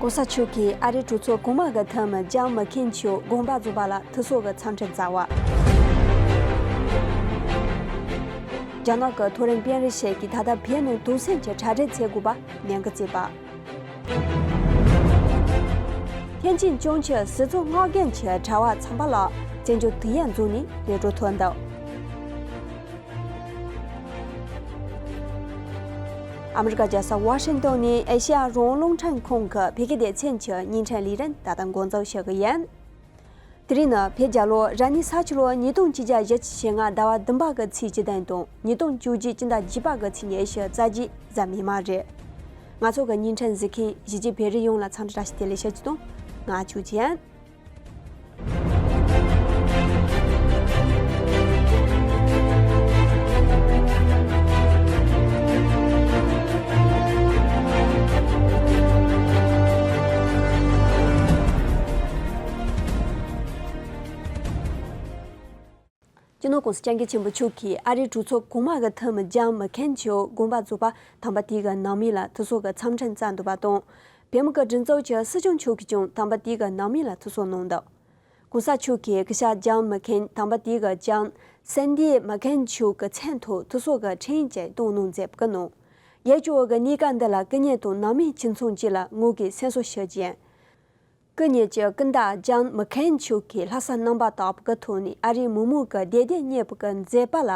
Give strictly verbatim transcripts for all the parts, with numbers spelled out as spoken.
གོང་ས་མཆོག་གིས་ཨ་རིའི་གྲོས་ཚོགས་གོང་མ་གི་འཐུས་མི་ལྕམ་མི་ཁེན་མཆོག་དགོངས་པ་རྫོགས་པ་ལ་ཐུགས་གསོ་གི་འཚམས་འཕྲིན་བསྩལ་བ། རྒྱ་ནག་གི་མཐོ་རིམ་དཔོན་རིགས་ཤིག་གིས་ད་ལྟ་བོད་ནང་དོགས་ཟོན་གྱི་གྲ་སྒྲིག་བྱེད་དགོས་པ་ནན་གྱིས་བརྩིས་པ། ཐེན་ཅིན་ཅོང་ཆུ་སྲིད་ཚོགས་སྔོག་འདོན་གྱི་དྲ་བ་ཚང་པ་ལ་བཙན་བྱོལ་དུས་ཡུན་རྫོགས་ནས་ལས་འགྲོ་ཐོན་འདུག་ཨ་མི་རི་ཀ་རྒྱལ་ས་ཝ་ཤིང་ཏོན་ནས་ཨེ་ཤེ་ཡ་རང་དབང་རླུང་འཕྲིན་ཁང་གི་བོད་སྐད་སྡེ་ཚན་གྱི་བརྙན་འཕྲིན་ལས་རིམ་ད་ལྟ་འགོ་འཛུགས་བྱེད་ཀྱི་ཡིན། དེ་རིང་ནི་བོད་རྒྱལ་ལོ་རབ་གནས་ས་ཁྱི་ལོ་ཉིས་སྟོང་ཆིག་བརྒྱ་བཞི་བཅུ་ཞེ་ལྔ་ཟླ་བ་བདུན་པ་གི་ཚེས་བཅུ་བདུན་དང་ཉིས་སྟོང་བཅུ་གཅིག་སྤྱི་ཟླ་བརྒྱད་པ་གི་ཚེས་ཉི་ཤུ་རྩ་བརྒྱད་གཟའ་མིག་དམར་རེད། ང་ཚོ་གི་བརྙན་འཕྲིན་གཟིགས་མཁན་གཞིས་བྱེས་བོད་རིགས་ཡོངས་ལ་འཚམས་འདྲི་བཀྲ་ཤིས་བདེ་ལེགས་ཞུ་རྒྱུ་དང་། ང་ཆོས་ཅན། སྤྱི་ནོར་༸གོང་ས་༸སྐྱབས་མགོན་ཆེན་པོ་མཆོག་གིས་ཨ་རིའི་གྲོས་ཚོགས་གོང་མ་གི་འཐུས་མི་ལྕམ་མི་ཁེན་མཆོག་དགོངས་པ་རྫོགས་པ་དམ་པ་དེ་གི་ནང་མི་ལ་ཐུགས་གསོ་གི་འཚམས་འཕྲིན་བསྩལ་འདུག་པ་དང་། བོད་མི་གི་སྒྲིག་འཛུགས་ཀྱི་སྲིད་སྐྱོང་མཆོག་གིས་ཀྱང་དམ་པ་དེ་གི་ནང་མི་ལ་ཐུགས་གསོ་གནང་འདུག ༸གོང་ས་མཆོག་གིས་སྐུ་ཞབས་ལྕམ་མི་ཁེན་དམ་པ་དེ་གི་ལྕམ་སན་ཌི་མི་ཁེན་མཆོག་གི་མཚན་ཐོག་ཐུགས་གསོ་གི་འཕྲིན་ཡིག་ཅིག་གཏོང་གནང་མཛད་པ་གི་ནང་། ཡིད་སྐྱོ་བའི་གནས་སྐབས་འདི་ལ་སྐུ་ཉིད་དང་ནང་མི་ཁྱིམ་ཚང་བཅས་ལ་ངོས་ཀྱིས་སེམས་གསོ་ཞུ་རྒྱུ་ཡིན། སྐུ་ཉིད་ཀྱི་སྐུ་ཟླ་ལྕམ་མི་ཁེན་མཆོག་གིས་ལྷག་བསམ་རྣམ་པར་དག་པ་གི་ཐོག་ནས་ཨ་རིའི་མི་མང་གི་བདེ་སྡུག་གཉེར་བའི་མཛད་པ་ལ་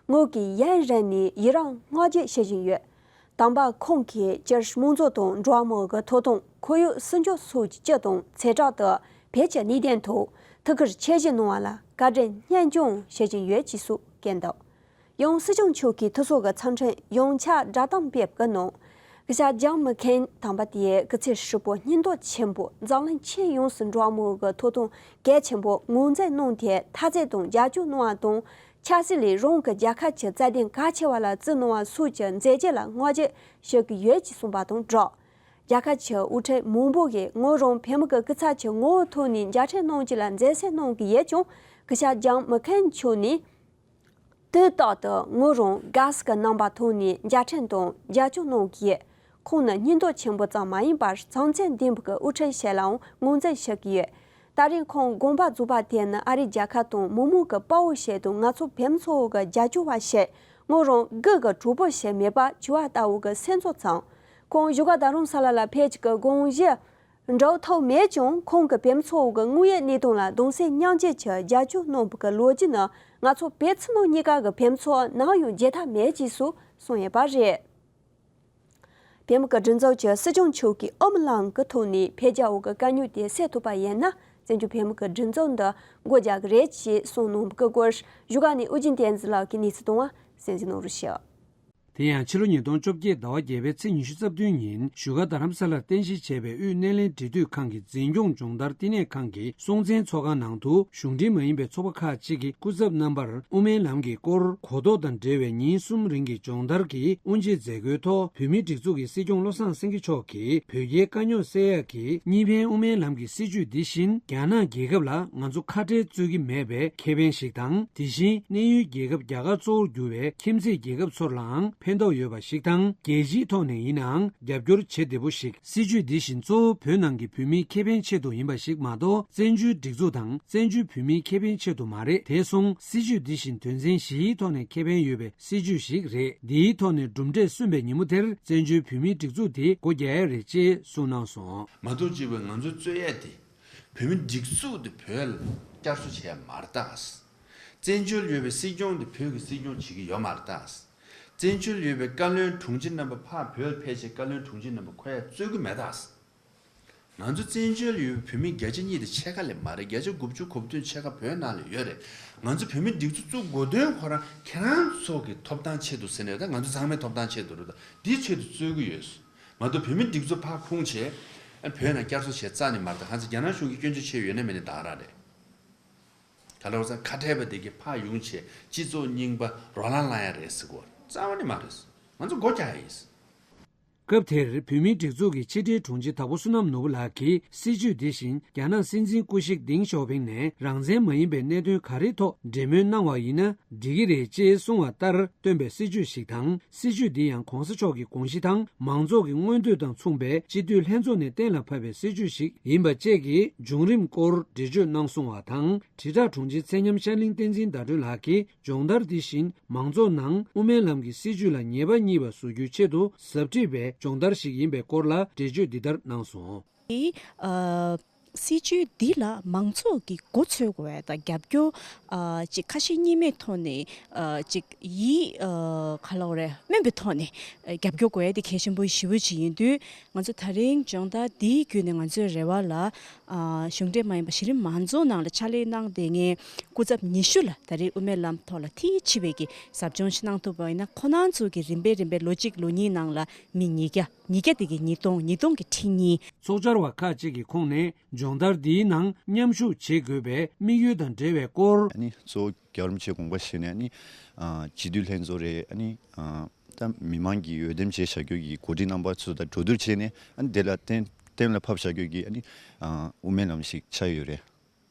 ངོས་ཀྱིས་ཡུན་རིང་ནས་ཡི་རང་བསྔགས་བརྗོད་ཞུ་བཞིན་ཡོད། དམ་པ་ཁོང་གིས་སྤྱིར་དམངས་གཙོ་དང་འགྲོ་བ་མིའི་ཐོབ་ཐང་། ཁོར་ཡུག་སྲུང་སྐྱོབ་སོགས་ཀྱི་སྤྱི་དང་ཚེ་གྲགས་དུ་བོད་ཀྱི་གནད་དོན་ཐོག་ཐུགས་ཁུར་ཆེ་བཞེས་གནང་བ་ལ་བཀའ་དྲིན་སྙིང་བཅངས་ཞུ་བཞིན་ཡོད་ཅེས་སོགས་བཀོད་འདུག་ཡང་སྲིད་སྐྱོང་མཆོག་གིས་ཐུགས་གསོ་གི་འཚམས་འཕྲིན་ཡོངས་ཁྱབ་བསྒྲགས་གཏམ་སྤེལ་བའི་ནང་། སྐུ་ཞབས་ལྕམ་མི་ཁེན་དམ་པ་དེས་སྐུ་ཚེ་ཧྲིལ་པོ་སྙིང་སྟོབས་ཆེན་པོ་འཛམ་གླིང་ཁྱོན་ཡོངས་སུ་འགྲོ་བ་མིའི་ཐོབ་ཐང་གལ་ཆེན་པོ་ངོས་འཛིན་གནང་སྟེ་འཐབ་རྩོད་དང་རྒྱབ་སྐྱོར་གནང་བ་དང་། ཆབ་སྲིད་ལས་རང་གི་རྒྱལ་ཁབ་ཀྱི་རྩ་དོན་གལ་ཆེ་བ་ལ་བརྩི་གནང་བ་སོགས་ཀྱི་མཛད་རྗེས་ལ་བསྔགས་བརྗོད་ཞུ་གི་ཡོད་ཅེས་གསུངས་པ་དང་སྦྲགས། རྒྱལ་ཁབ་ཀྱི་དབུ་ཁྲིད་མང་པོ་གིས་ངོས་རང་བོད་མི་གི་སྐུ་ཚབ་ཀྱི་ངོ་བོའི་ཐོག་ནས་མཇལ་འཕྲད་གནང་རྒྱུ་ལ་མཛད་སེམས་གནང་གི་ཡོད་ཀྱང་། སྐུ་ཞབས་ལྕམ་མི་ཁེན་མཆོག་ནས་དུས་རྟག་ཏུ་ངོས་རང་དགའ་བསུ་གི་རྣམ་པའི་ཐོག་ནས་མཇལ་འཕྲད་དང་རྒྱབ་སྐྱོར་གནང་གི་ཡོད། ཁོང་ནི་སྙིང་སྟོབས་ཆེན་པོ་ཙམ་མ་ཡིན་པར་བྱམས་བརྩེ་ལྡན་པའི་དབུ་ཁྲིད་ཞིག་ལའང་ངོས་འཛིན་ཞུ་གི་ཡོད། ད་རེས་ཁོང་དགོངས་པ་རྫོགས་པ་དེ་ནི་ཨ་རིའི་རྒྱལ་ཁབ་དང་མི་མང་གི་དཔའ་བོ་ཞིག་དང་ང་ཚོ་བོད་མི་ཚོ་གི་རྒྱབ་སྐྱོར་བ་ཞིག་ངོས་རང་སྒེར་གྱི་གྲོགས་པོ་ཞིག་མེད་པ་བྱིས་པ་ལྟ་བུ་གི་སེམས་ཚོར་ཙམ། ཁོང་བཞུགས་སྒར་རྡ་རམ་ས་ལ་ལ་ཕེབས་རྒྱུ་གི་དགོངས་གཞི་འགྲུབ་ཐུབ་མེད་ཀྱང་། ཁོང་གིས་བོད་མི་ཚོ་གི་དངོས་ཡོད་གནས་སྟངས་ལ་གདུང་སེམས་མཉམ་སྐྱེད་ཀྱི་རྒྱབ་སྐྱོར་གནང་བ་གི་ལོ་རྒྱུས་ནི་ང་ཚོ་བོད་ཕྱི་ནང་གཉིས་ཀ་གི་བོད་མི་ཚོ་ནམ་ཡང་བརྗེད་ཐབས་མེད་ཅེས་སོགས་གསུངས་ཡོད་པ་རེད། བོད་མི་གི་སྒྲིག་འཛུགས་ཀྱི་སྲིད་སྐྱོང་མཆོག་གིས་ཨོམ་ལང་གི་ཐོག་ནས་བོད་རྒྱ་བོད་ཀྱི་དཀའ་རྙོག་དེ་སེལ་ཐུབ་པ་ཡིན་ན། བཙན་བྱོལ་བོད་མི་གི་སྒྲིག་འཛུགས་འདི་སྒོ་རྒྱག་གི་རེད་ཅེས་གསུངས་གནང་བ་གི་སྐོར་བཞུགས་སྒར་ནས་ཨོ་རྒྱན་བསྟན་འཛིན་ལགས་ཀྱིས་གནས་ཚུལ་བཏང་བ་གསན་གཟིགས་གནང་རོགས་ཞུ། དེ་ཡང་ཕྱི་ལོ་ཉིས་སྟོང་བཅོ་བརྒྱད་ཟླ་བ་བརྒྱད་པའི་ཚེས་ཉི་ཤུ་རྩ་བདུན་ཉིན་བཞུགས་སྒར་རྡ་རམ་ས་ལར་རྟེན་གཞི་བྱས་པའི་དབུས་སྣེ་ལེན་འབྲེལ་མཐུད་ཁང་གི་འཛིན་སྐྱོང་སྦྱོང་བརྡར་བསྟི་གནས་ཁང་གི་སྲོང་བཙན་ཚོགས་ཁང་ནང་དུ་གཞུང་འབྲེལ་མ་ཡིན་པའི་ཚོགས་པ་ཁག་ཅིག་གི་སྐུ་ཚབ་རྣམ་པར་དབུ་མའི་ལམ་གྱི་སྐོར་གོ་རྟོགས་དང་འབྲེལ་བའི་ཉིན་གསུམ་རིང་གི་སྦྱོང་བརྡར་གྱི་དབུ་འབྱེད་མཛད་སྒོའི་ཐོག་བོད་མིའི་སྒྲིག་འཛུགས་ཀྱི་སྲིད་སྐྱོང་བློ་བཟང་སེང་གེ་མཆོག་གིས་བོད་རྒྱའི་དཀའ་རྙོག་སེལ་ཡག་གི་གཉིས་ཕན་དབུ་མའི་ལམ་གྱི་སྲིད་བྱུས་འདི་བཞིན་རྒྱ་ནག་རྒྱལ་ཁབ་ལ་ང་ཚོ་ཁ་བྲལ་རྩོད་ཀྱི་མེད་པའི་ཁེ་ཕན་ཞིག་དང་། དེ་བཞིན་གནས་ཡུལ་རྒྱལ་ཁབ་རྒྱ་གར་གཙོ་བོར་གྱུར་བའི་ཁྱིམ་མཚེས་རྒྱལ་ཁབ་ཚོར་ལའང་ཕན་ཐོགས་ཡོད་པ་ཞིག་དང་། རྒྱལ་སྤྱིའི་ཐོག་ནས་ཡིན་ནའང་རྒྱབ་སྐྱོར་བྱེད་བདེ་པོ་ཞིག་སྲིད་བྱུས་འདི་བཞིན་གཙོ་བོ་བོད་ནང་གི་བོད་མིའི་ཁེ་ཕན་ཆེད་དུ་ཡིན་པ་ཞིག་མ་གཏོགས། བཙན་བྱོལ་སྒྲིག་འཛུགས་དང་བཙན་བྱོལ་བོད་མིའི་ཁེ་ཕན་ཆེད་དུ་མ་རེད། དེ་སོང་སྲིད་བྱུས་འདི་བཞིན་དོན་ཚན་བཞིའི་ཐོག་ནས་ཁེ་ཕན་ཡོད་པའི་སྲིད་བྱུས་ཤིག་རེད། འདིའི་ཐོག་ནས་གྲུབ་འབྲས་སོན་པའི་ཉིན་མོ་དེར་བཙན་བྱོལ་བོད་མིའི་སྒྲིག་འཛུགས་དེ་སྒོ་རྒྱག་ཡ་རེད་ཅེས་གསུངས་གནང་སོང་། མ་གཏོགས་གཅིག་པའི་ང་ཚོའི་རྩོད་ཡ་དེ། བོད་མི་སྒྲིག་འཛུགས་དེ་བོད་ལ་བསྐྱར་གསོ་བྱས་མ་རེད་ད། བཙན་བྱོལ་ཡོད་པའི་སྲིད་སྐྱོང་དེ་བོད་ཀྱི་སྲིད་སྐྱོང་བྱེད་ཀྱི་ཡོད་མ་རེད་ད། བཙན་བྱོལ་ཡོད་པའི་བཀའ་བློན་དྲུང་ཆེ་རྣམ་པ་ཕར་བོད་ལ་ཕེབས་བྱས་བཀའ་བློན་དྲུང་ཆེ་རྣམ་པ་འཁོད་ཡ་རྩོད་ཀྱི་མེད་ད། ང་ཚོ་བཙན་བྱོལ་ཡོད་པའི་བོད་མི་བརྒྱ་ཆ་གཉིས་དེ་ཕྱེད་ཀ་ལས་མ་རེད། བརྒྱ་ཆ་དགུ་བཅུ་གོ་བདུན་ཕྱེད་ཀ་བོད་ནང་ལ་ཡོད་རེད། ང་ཚོ་བོད་མི་སྒྲིག་འཛུགས་བཙུགས་དགོས་དོན་ཁོ་རང་ཁྱེད་རང་ཚོ་གི་ཐོབ་ཐང་ཆེད་དུ་ཟེར་ནས། ད་ང་ཚོ་ཚང་མའི་ཐོབ་ཐང་ཆེད་དུ་རེད། ད་འདིའི་ཆེད་དུ་རྩོད་ཀྱི་ཡོད། མ་གཏོགས་བོད་མི་སྒྲིག་འཛུགས་ཕར་ཁུངས་བྱས། ཨ། བོད་ནང་བསྐྱར་གསོ་བྱས་རྩ་ནས་མ་རེད། ད་གང་ཚེ་རྒྱ་ནག་གཞུང་གིས་སྐྱོན་བརྗོད་བྱས་ཡོད་ན་མེད་ན་ད་ག་རང་རེད། ག་ལ་བ་ཚང་ཁ་བྲལ་བ་དེ་གི་ཕར་ཡོང་བྱས་སྤྱི་ཚོགས་རྙིང་པ་རོ་ལངས་ལངས་ཡ་རེད་ཟེར་གོ། རྩ་བ་ནས་མ་རེད། ང་ཚོ་སྒོ་རྒྱག་ཡ་ཡིན། སྐབས་དེར་བོད་མིའི་སྒྲིག་འཛུགས་ཀྱི་ཕྱི་དྲིལ་དྲུང་ཆེ་དྭགས་པོ་བསོད་ནམས་ནོར་བུ་ལགས་ཀྱིས་སྲིད་བྱུས་འདི་བཞིན་རྒྱ་ནག་སྲིད་འཛིན་སྐུ་གཤེགས་ཏེང་ཞའོ་ཕིང་ནས་རང་བཙན་མ་ཡིན་པའི་གནད་དོན་ག་རེའི་ཐོག་འབྲེལ་མོལ་གནང་བ་ཡིན་ན་འགྲིག་གི་རེད་ཅེས་གསུངས་བ་ལྟར་བཏོན་པའི་སྲིད་བྱུས་ཤིག་དང་། སྲིད་བྱུས་འདི་ཡང་གོང་ས་མཆོག་གི་དགོངས་གཞི་དང་མང་ཚོགས་ཀྱི་མངོན་འདོད་དང་མཚུངས་པའི་སྤྱི་འཐུས་ལྷན་ཚོགས་ནས་གཏན་ལ་ཕབ་པའི་སྲིད་བྱུས་ཤིག་ཡིན་པ་བཅས་ཀྱི་བྱུང་རིམ་སྐོར་འགྲེལ་བརྗོད་གནང་སོང་བ་དང་། དྲིལ་བསྒྲགས་དྲུང་ཆེ་ཚེ་ཉམས་ཤར་གླིང་བསྟན་འཛིན་ཟླ་སྒྲོན་ལགས་ཀྱིས་སྦྱོང་བརྡར་འདི་བཞིན་མང་ཚོགས་ནང་དབུ་མའི་ལམ་གྱི་སྲིད་བྱུས་ལ་ཉེས་པ་རྙེད་པ་བཟོ་རྒྱུའི་ཆེད་དུ་ཟབ་ཁྲིད་པའི་སྦྱོང་བརྡར་ཞིག་ཡིན་པའི་སྐོར་ལ་འགྲེལ་བརྗོད་འདི་ལྟར་གནང་སོང་། དེ་ཨ་སྲིད་བྱུས་འདི་ལ་མང་ཚོགས་ཀྱི་མགོ་འཚོས་དགོས་པ་དང་རྒྱབ་སྐྱོར་ཨ་ཅིག་ཁ་ཞེ་གཉིས་མེད་ཐོག་ནས་ཨ་ཅིག་ཡིད་ཨ་ག་ལབ་དགོས་རེད། སྨོན་པའི་ཐོག་ནས་ཨ་རྒྱབ་སྐྱོར་དགོས་ཡ་དེ་གལ་ཆེན་པོ་ཞེ་པོ་ཅིག་ཡིན་དུས། ང་ཚོ་ད་རིང་སྦྱོང་བརྡར་འདིའི་བརྒྱུད་ནས་ང་ཚོའི་རེ་བ་ལ་ཨ་གཞུང་འབྲེལ་མ་ཡིན་པ་གཞི་རིམ་མང་ཚོགས་ནང་ལ་ཕྱག་ལས་གནང་བསྡད་མཁན་སྐུ་ཚབ་ཉི་ཤུ་ལ་ད་རེས་དབུ་མའི་ལམ་ཐོག་ལ་མཐིལ་ཕྱིན་པའི་གི་ཟབ་སྦྱོང་ཞིག་གནང་ཐུབ་པ་ཡིན་ན། ཁོ་རང་ཚོ་གི་རིམ་པས་རིམ་པས་ལོ་གཅིག་ལོ་གཉིས་ནང་ལ་མི་ཉིས་བརྒྱ། ཉིས་བརྒྱ་དེ་གི་ཉིས་སྟོང་། ཉིས་སྟོང་གི་ཁྲི་གཉིས། ཚོགས་བཅར་བ་ཁག་ཅིག་གི་ཁོངས་ནས་སྦྱོང་བརྡར་འདིའི་ནང་མཉམ་ཞུགས་བྱེད་དགོས་པའི་དམིགས་ཡུལ་དང་འབྲེལ་བའི་སྐོར། ཨ་ནི་གཙོ་བོ་རྒྱལ་བ་རིན་པོ་ཆེའི་དགོངས་པ་བཞེས་ནས། ཨ་ནི་ཨ་སྤྱི་འཐུས་ལྷན་ཚོགས་རེད། ཨ་ནི་ཨ་ད་མི་མང་གིས་འོས་འདེམས་བྱས་བཞག་རྒྱུ་གི་འགོ་ཁྲིད་རྣམ་པ་ཚོ་དང་གྲོས་བསྡུར་བྱས་ནས། ཨ་ནི་དེ་ལ་གཏན་གཏན་ལ་ཕབ་བཞག་རྒྱུ་གི་ཨ་ནི་ཨ་དབུ་མའི་ལམ་ཞིག་ཆགས་ཡོད་རེད།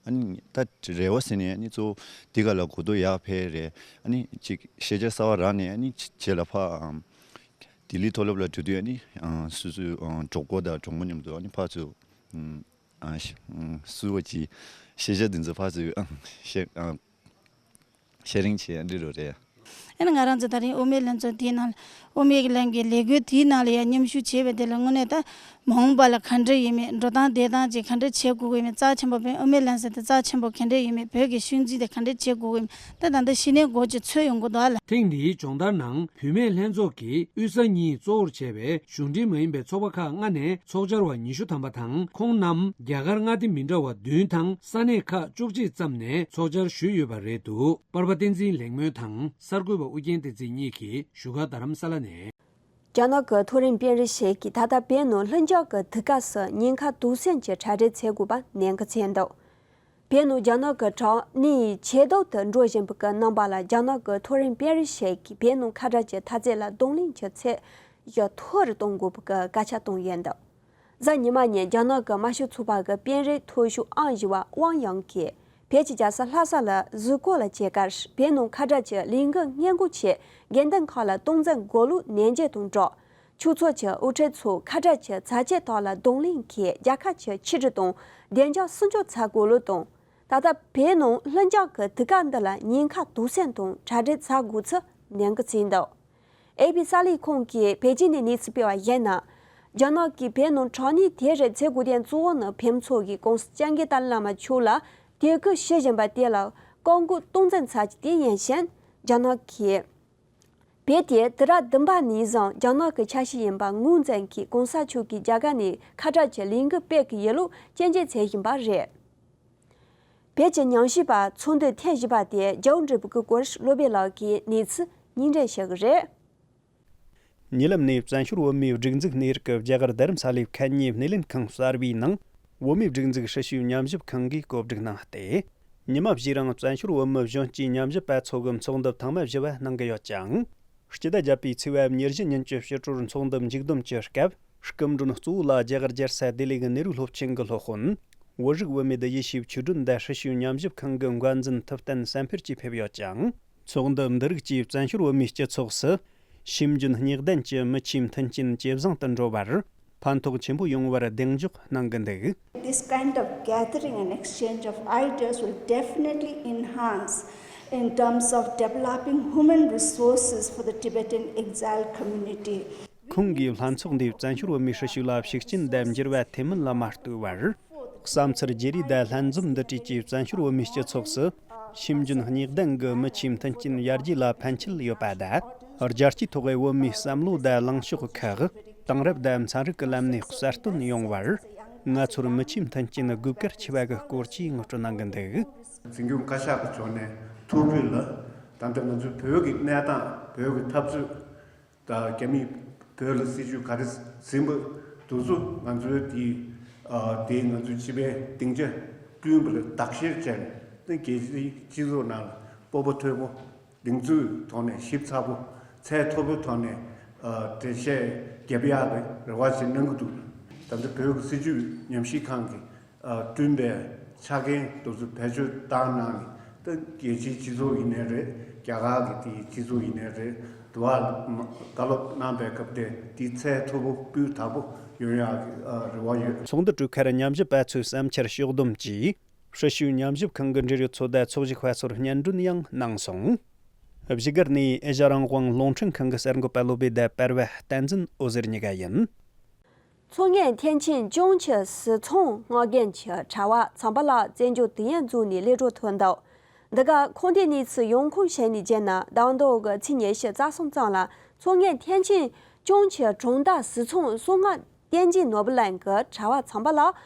ཨ་ནི་ད་རེ་བ་ཟེར་ནས་ཨ་ནི་གཙོ་བོ་འདི་ག་ལ་གོ་རྟོགས་ཡག་ཕེབས་རེད། ཨ་ནི་ཅིག་ཤེས་བྱ་གསར་པ་རག་ནས། ཨ་ནི་རྗེས་ལ་ཕར་ཨམ་ལྡི་ལི་མཐོ་སློབ་ལ་འགྲོ་དུས། ཨ་ནི་ཨ་སོ་སོའི་ཨ་གྲོགས་པོ་དང་གྲོགས་མོ་མཉམ་དུ་ཨ་ནི་ཕར་ཚུར་ཨ་ཨ་ཤ་ཨ་བསུ་བ་གྱིས་ཤེས་བྱ་འདི་ཚོ་ཕར་ཚུར་ཨ་ཤེས་ཨ་ཤེར་རིང་བྱེད་འདི་རུ་རེད། ཨ་ནི་ང་རང་ཚོ་ད་རིང་དབུ་མའི་ལྷན་ཚོགས་དེའི་ནང་ལ། དབུ་མའི་ལམ་གྱི་ལས་འགུལ་དེའི་ནང་ལ་ཡང་མཉམ་ཞུགས་བྱས་པ་དེ་ལ་དངོས་གནས་ད་མ་འོངས་པ་ལ་ག་འདྲ་ཡོད་མེད། འགྲོ་སྟངས་བསྡད་སྟངས་ཅིག་ག་འདྲ་བྱེད་དགོས་ཀྱི་ཡོད་མེད། རྩ་ཆེན་པོ་བོད་དབུ་མའི་ལམ་ཟེར་དེ་རྩ་ཆེན་པོ་ག་འདྲ་ཡོད་མེད། བོད་ཀྱི་ཤུལ་འཛིན་དེ་ག་འདྲ་བྱེད་དགོས་ཀྱི་ཡོད་མེད། ད་ད་ལྟ་གཞི་ནས་མགོ་ཅིག་ཚོས་ཡོང་གི་འདུག་ཨ་ལ། ཐེངས་འདིའི་སྦྱོང་བརྡར་ནང་བུད་མེད་ལྷན་ཚོགས་ཀྱི་དབུས་ས་གཉིས་གཙོ་བོར་བྱས་པའི་གཞུང་འབྲེལ་མ་ཡིན་པའི་ཚོགས་པ་ཁག་ལྔ་ནས་ཚོགས་བཅར་བ་ཉི་ཤུ་ཐམ་པ་དང་། ཁོང་རྣམས་རྒྱ་གར་མངའ་སྡེ་མི་འདྲ་བ་བདུན་དང་ས་གནས་ཁག་བཅུ་གཅིག་ཙམ་ནས་ཚོགས་བཅར་ཞུས་ཡོད་པ་རེད་འདུག་པར་པ་བསྟན་འཛིན་ལེགས་སྨོན་དང་གསར་འགོད་པ་ཨུ་རྒྱན་བསྟན་འཛིན་གཉིས་ཀྱིས་བཞུགས་སྒར་རྡ་རམ་ས་ལ་ནས། རྒྱ་ནག་གི་མཐོ་རིམ་དཔོན་རིགས་ཤིག་གིས་ད་ལྟ་བོད་ནང་ལྷིང་འཇགས་ཀྱི་དུས་སྐབས་སུ་ཉེན་ཁ་དུག་སེལ་གྱི་གྲ་སྒྲིག་བྱེད་དགོས་པ་ནན་གྱིས་བསྟན་འདུག་བོད་ནང་རྒྱ་ནག་གི་དྲག་གནོན་ཇེ་སྡུག་ཏུ་འགྲོ་བཞིན་པའི་རྣམ་པ་ལ། རྒྱ་ནག་གི་མཐོ་རིམ་དཔོན་རིགས་ཤིག་གིས་བོད་ནང་ཁ་བྲལ་གྱི་འཐབ་རྩོད་ལ་གདོང་ལེན་གྱི་ཚད་ཡང་མཐོ་རུ་གཏོང་དགོས་པའི་སྐད་ཆ་བཏོན་ཡོད་འདུག་གཟའ་ཉི་མ་ཉིན་རྒྱ་ནག་གི་དམར་ཤོག་ཚོགས་པ་གི་དཔོན་རིགས་མཐོ་ཤོས་ཨང་བཞི་པ་ཝང་ཡང་གིས་བོད་ཀྱི་རྒྱལ་ས་ལྷ་ས་ལ་གཟིགས་སྐོར་ལ་བཅར་སྐབས། བོད་ནང་ཁ་བྲལ་གྱི་ལས་འགུལ་སྔོན་འགོག་ཆེད་འགན་ལྡན་ཁག་ལ་སྟངས་འཛིན་དགོས་ལུགས་ནན་བརྗོད་དང་སྦྲགས། ཕྱོགས་མཚུངས་ཀྱི་དབུ་ཁྲིད་ཚོས་ཁ་བྲལ་གྱི་ཚ་རྒྱས་ཐོག་ལ་གདོང་ལེན་གྱིས་རྒྱལ་ཁབ་ཀྱི་ཆིག་སྒྲིལ་དང་བདེ་འཇགས་སྲུང་སྐྱོབ་བྱ་དགོས་ལུགས་དང་། ད་ལྟ་བོད་ནང་ལྷིང་འཇགས་ཀྱི་དུས་སྐབས་འདི་ལ་ཉེན་ཁ་དུག་སེལ་དང་གྲ་སྒྲིག་བྱ་དགོས་ཚུལ་ནན་གྱིས་བསྟན་འདུག་ཨེ་པི་གསར་ལས་ཁང་གིས་པེ་ཅིན་ནས་གནས་ཚུལ་སྤེལ་བར་གཞིགས་ན། རྒྱ་ནག་གིས་བོད་ནང་དྲག་གནོན་དེ་རིགས་བྱེད་དགོས་དོན་གཙོ་བོ་ནི་བོད་མི་ཚོ་གིས་༸གོང་ས་༸སྐྱབས་མགོན་ཏཱ་ལའི་བླ་མ་མཆོག་ལ་དད་གུས་ཞུ་བཞིན་པ་དེ་ལ་བཀག་འགོག་སྟངས་འཛིན་བྱ་རྒྱུ་དེ་ཡིན་ཞིང་། རྒྱ་ནག་གིས་བོད་དེ་དུས་རབས་བདུན་པ་ནས་བཟུང་རྒྱ་ནག་གི་ཆ་ཤས་ཡིན་པ་ངོས་འཛིན་གྱིས། ༸གོང་ས་མཆོག་གིས་རྒྱ་གར་ནས་ཁ་བྲལ་གྱི་ལས་འགུལ་སྤེལ་གྱི་ཡོད་ལུགས་སྐྱོན་བརྗོད་བྱེད་བཞིན་པ་རེད། བོད་ཀྱི་ཉམས་ཞིབ་པ་ཚོགས་འདུ་ཐེངས་བཞི་པ་དེ་རྒྱལ་བ་འབྲས་སྤུངས་ཀྱི་སྐོར་བློ་བྷེ་ལགས་ཀྱིས་གནས་ཚུལ་སྙིང་བསྡུས་ཞུ་གི་རེད། ཉེ་ལམ་ནས་བཙན་བྱོལ་བོད་མིའི་སྒྲིག་འཛུགས་གནས་རིག་གི་རྒྱ་གར་རྡ་རམ་ས་ལའི་ཁ་ཉེ་སྣེ་ལེན་ཁང་གསར་པའི་ནང་། བོད་མིའི་སྒྲིག་འཛུགས་ཧྲི་ཞུའི་ཉམས་ཞིབ་ཁང་གིས་གོ་སྒྲིག་གནང་སྟེ། ཉི་མ་བཞིའི་རིང་བཙན་བྱོལ་བོད་མི་གཞོན་སྐྱེས་ཉམས་ཞིབ་པ་ཚོ་གི་ཚོགས་འདུ་ཐེངས་མ་བཞི་པ་གནང་གི་ཡོད་ཅིང་། སྤྱི་ཟླ་བརྒྱད་པའི་ཚེས་པ་ཉེར་བཞི་ཉིན་གྱི་ཕྱི་དྲོར་ཚོགས་འདུ་མཇུག་བསྡོམས་ཀྱི་སྐབས། སྐུ་མགྲོན་གཙོ་བོ་ལ་རྒྱ་གར་རྒྱལ་ས་ལྡི་ལི་གི་ནེ་རུ་སློབ་ཆེན་གྱི་སློབ་དཔོན། བོད་རིགས་བུད་མེད་ཡིད་བཞིན་ཆོས་སྒྲོན་དང་ཧྲི་ཞུའི་ཉམས་ཞིབ་ཁང་གི་འགན་འཛིན་ཐུབ་བསྟན་བསམ་འཕེལ་བཅས་ཕེབས་ཡོད་ཅིང་། ཚོགས་འདུ་འདི་རིགས་ཀྱིས་བཙན་བྱོལ་བོད་མིའི་སྤྱི་ཚོགས་སུ། ཤེས་འཇོན་སྙེག་ལྡན་གྱི་མི་ཆོས་མཐུན་རྐྱེན་ཇེ་བཟང་དུ་འགྲོ་བར་ཕན་ཐོགས་ཆེན་པོ་ཡོང་བར་གདེང་འཇོག་གནང་གི་འདུག། This kind of gathering and exchange of ideas will definitely enhance in terms of developing human resources for the Tibetan exile community. ཁོང་གིས་ལྷན་ཚོགས་འདིས་བཙན་བྱོལ་བོད་མིའི་ཧྲི་ཞུ་ལ་ཤུགས་རྐྱེན་དང་འགྱུར་བ་ཐེབས་མིན་ལ་མ་ལྟོས་པར། བསམ་ཚུལ་བརྗེ་རེས་དང་ལྷན་འཛོམས་འདི་གྲས་ཀྱིས་བཙན་བྱོལ་བོད་མིའི་སྤྱི་ཚོགས་སུ་ཤེས་འཇོན་སྙེག་ལྡན་གྱི་མི་ཆོས་མཐུན་རྐྱེན་ཡར་རྒྱས་ལ་ཕན་ཆད་ཡོད་པ་དང་། རྒྱལ་སྤྱིའི་ཐོག་བོད་མིའི་བསམ་བློ་དང་ལངས་ཕྱོགས་ཁག་དེང་རབས་དང་ཚན་རིག་གི་ལམ་ནས་གསར་གཏོད་ཡོང་བར། ང་ཚོར་མི་ཆོས་མཐུན་རྐྱེན་དགོས་གལ་ཆེ་བ་གི་སྐོར་བཅས་ངོ་སྤྲོད་གནང་གི་འདུག། འཛིན་སྐྱོང་བཀའ་ཤག་གི་ཕྱོགས་ནས་ཐུགས་ཕུགས་ལ། ད་ལྟ་ང་ཚོའི་བོད་ཀྱི་གནས་སྟངས། བོད་ཀྱི་འཐབ་རྩོད། ད་རྒྱ་མིས་བོད་ལ་སྲིད་བྱུས་ག་རེ་འཛིན་པ་འདུག་ཚུལ། ང་ཚོའི་དེ་ཨ་དེ་ང་ཚོའི་སྤྱི་པའི་སྡིངས་ཆ་བསྐྲུན་པ་ལ་དག་བཤེར་བྱས་ནས། ད་རྒྱལ་སྤྱིའི་སྤྱི་ཚོགས་ནང་ལ་སྤོབས་པ་མཐོ་པོ། གདེང་ཚོད་ཐོག་ནས་ཞིབ་ཚགས་པོ། ཚད་མཐོ་པོའི་ཐོག་ནས་ཨ་འགྲེལ་བཤད་ རྒྱབ་ཡག་གི་རེ་བ་ཞིག་གནང་གི་འདུག་ད་ལྟ་བོད་ཀྱི་སྲིད་བྱུས་ཉམས་ཞིབ་ཁང་གིས་ཨ་བསྐྲུན་པའི་ཆ་རྐྱེན་དེ་ཚོ་བེད་སྤྱོད་བཏང་གནང་ནས། ད་རྒྱལ་སྤྱིའི་སྤྱི་ཚོགས་ཡིན་ནའི་རེད། རྒྱ་གར་གྱི་དེའི་སྤྱི་ཚོགས་ཡིན་ནའི་རེད། དུ་བ་ལ་བཀའ་སློབ་གནང་པའི་སྐབས་དེ་དེའི་ཚད་མཐོ་པོ་སྤུས་དག་པོ་ཡོང་ཡག་གི་ཨ་རེ་བ་ཡོད། ཚོགས་འདུ་གྲོལ་ཁར་ཉམས་ཞིབ་པ་ཚོའི་བསམ་འཆར་ཕྱོགས་བསྡོམས་ཀྱིས་སྲི་ཞུའི་ཉམས་ཞིབ་ཁང་གི་འབྲེལ་ཡོད་ཚོ་དང་ཚོགས་ཞུགས་པ་ཚོར་སྙན་སྒྲོན་ཡང་གནང་སོང་། བཞུགས་སྒར་ནས་ཨེ་ཤ་རང་དབང་རླུང་འཕྲིན་ཁང་གི་གསར་འགོད་པ་སློབ་དཔོན་དང་པར་བ་བསྟན་འཛིན་འོད་ཟེར་གཉིས་ཀ་ཡིན། མཚོ་སྔོན་ཐེམ་ཆེན་ཅོང་ཆུ་ཟི་ཚོང་སྔོག་འདོན་གྱི་དྲ་བ་ཚང་པ་ལ་བཙན་བྱོལ་དུས་ཡུན་རྫོགས་ནས་ལས་འགྲོ་ཐོན་འདུག་འདི་ག་ཁོངས་དེ་གནས་ཚུལ་ཡོང་ཁུངས་བཤད་ནས་བརྗོད་ན། ཟླ་བ་འདིའི་ཚེས་ཉི་ཤུ་རྩ་གསུམ་ཙམ་ལ་མཚོ་སྔོན་ཐེམ་ཆེན་ཅོང་ཆུ་གྲོང་རྡལ་ཟི་ཚོང་སོ་ལྔ་བསྟན་འཛིན་ནོར་བུ་གླིང་གི་དྲ་བ་ཚང་པ་ལ་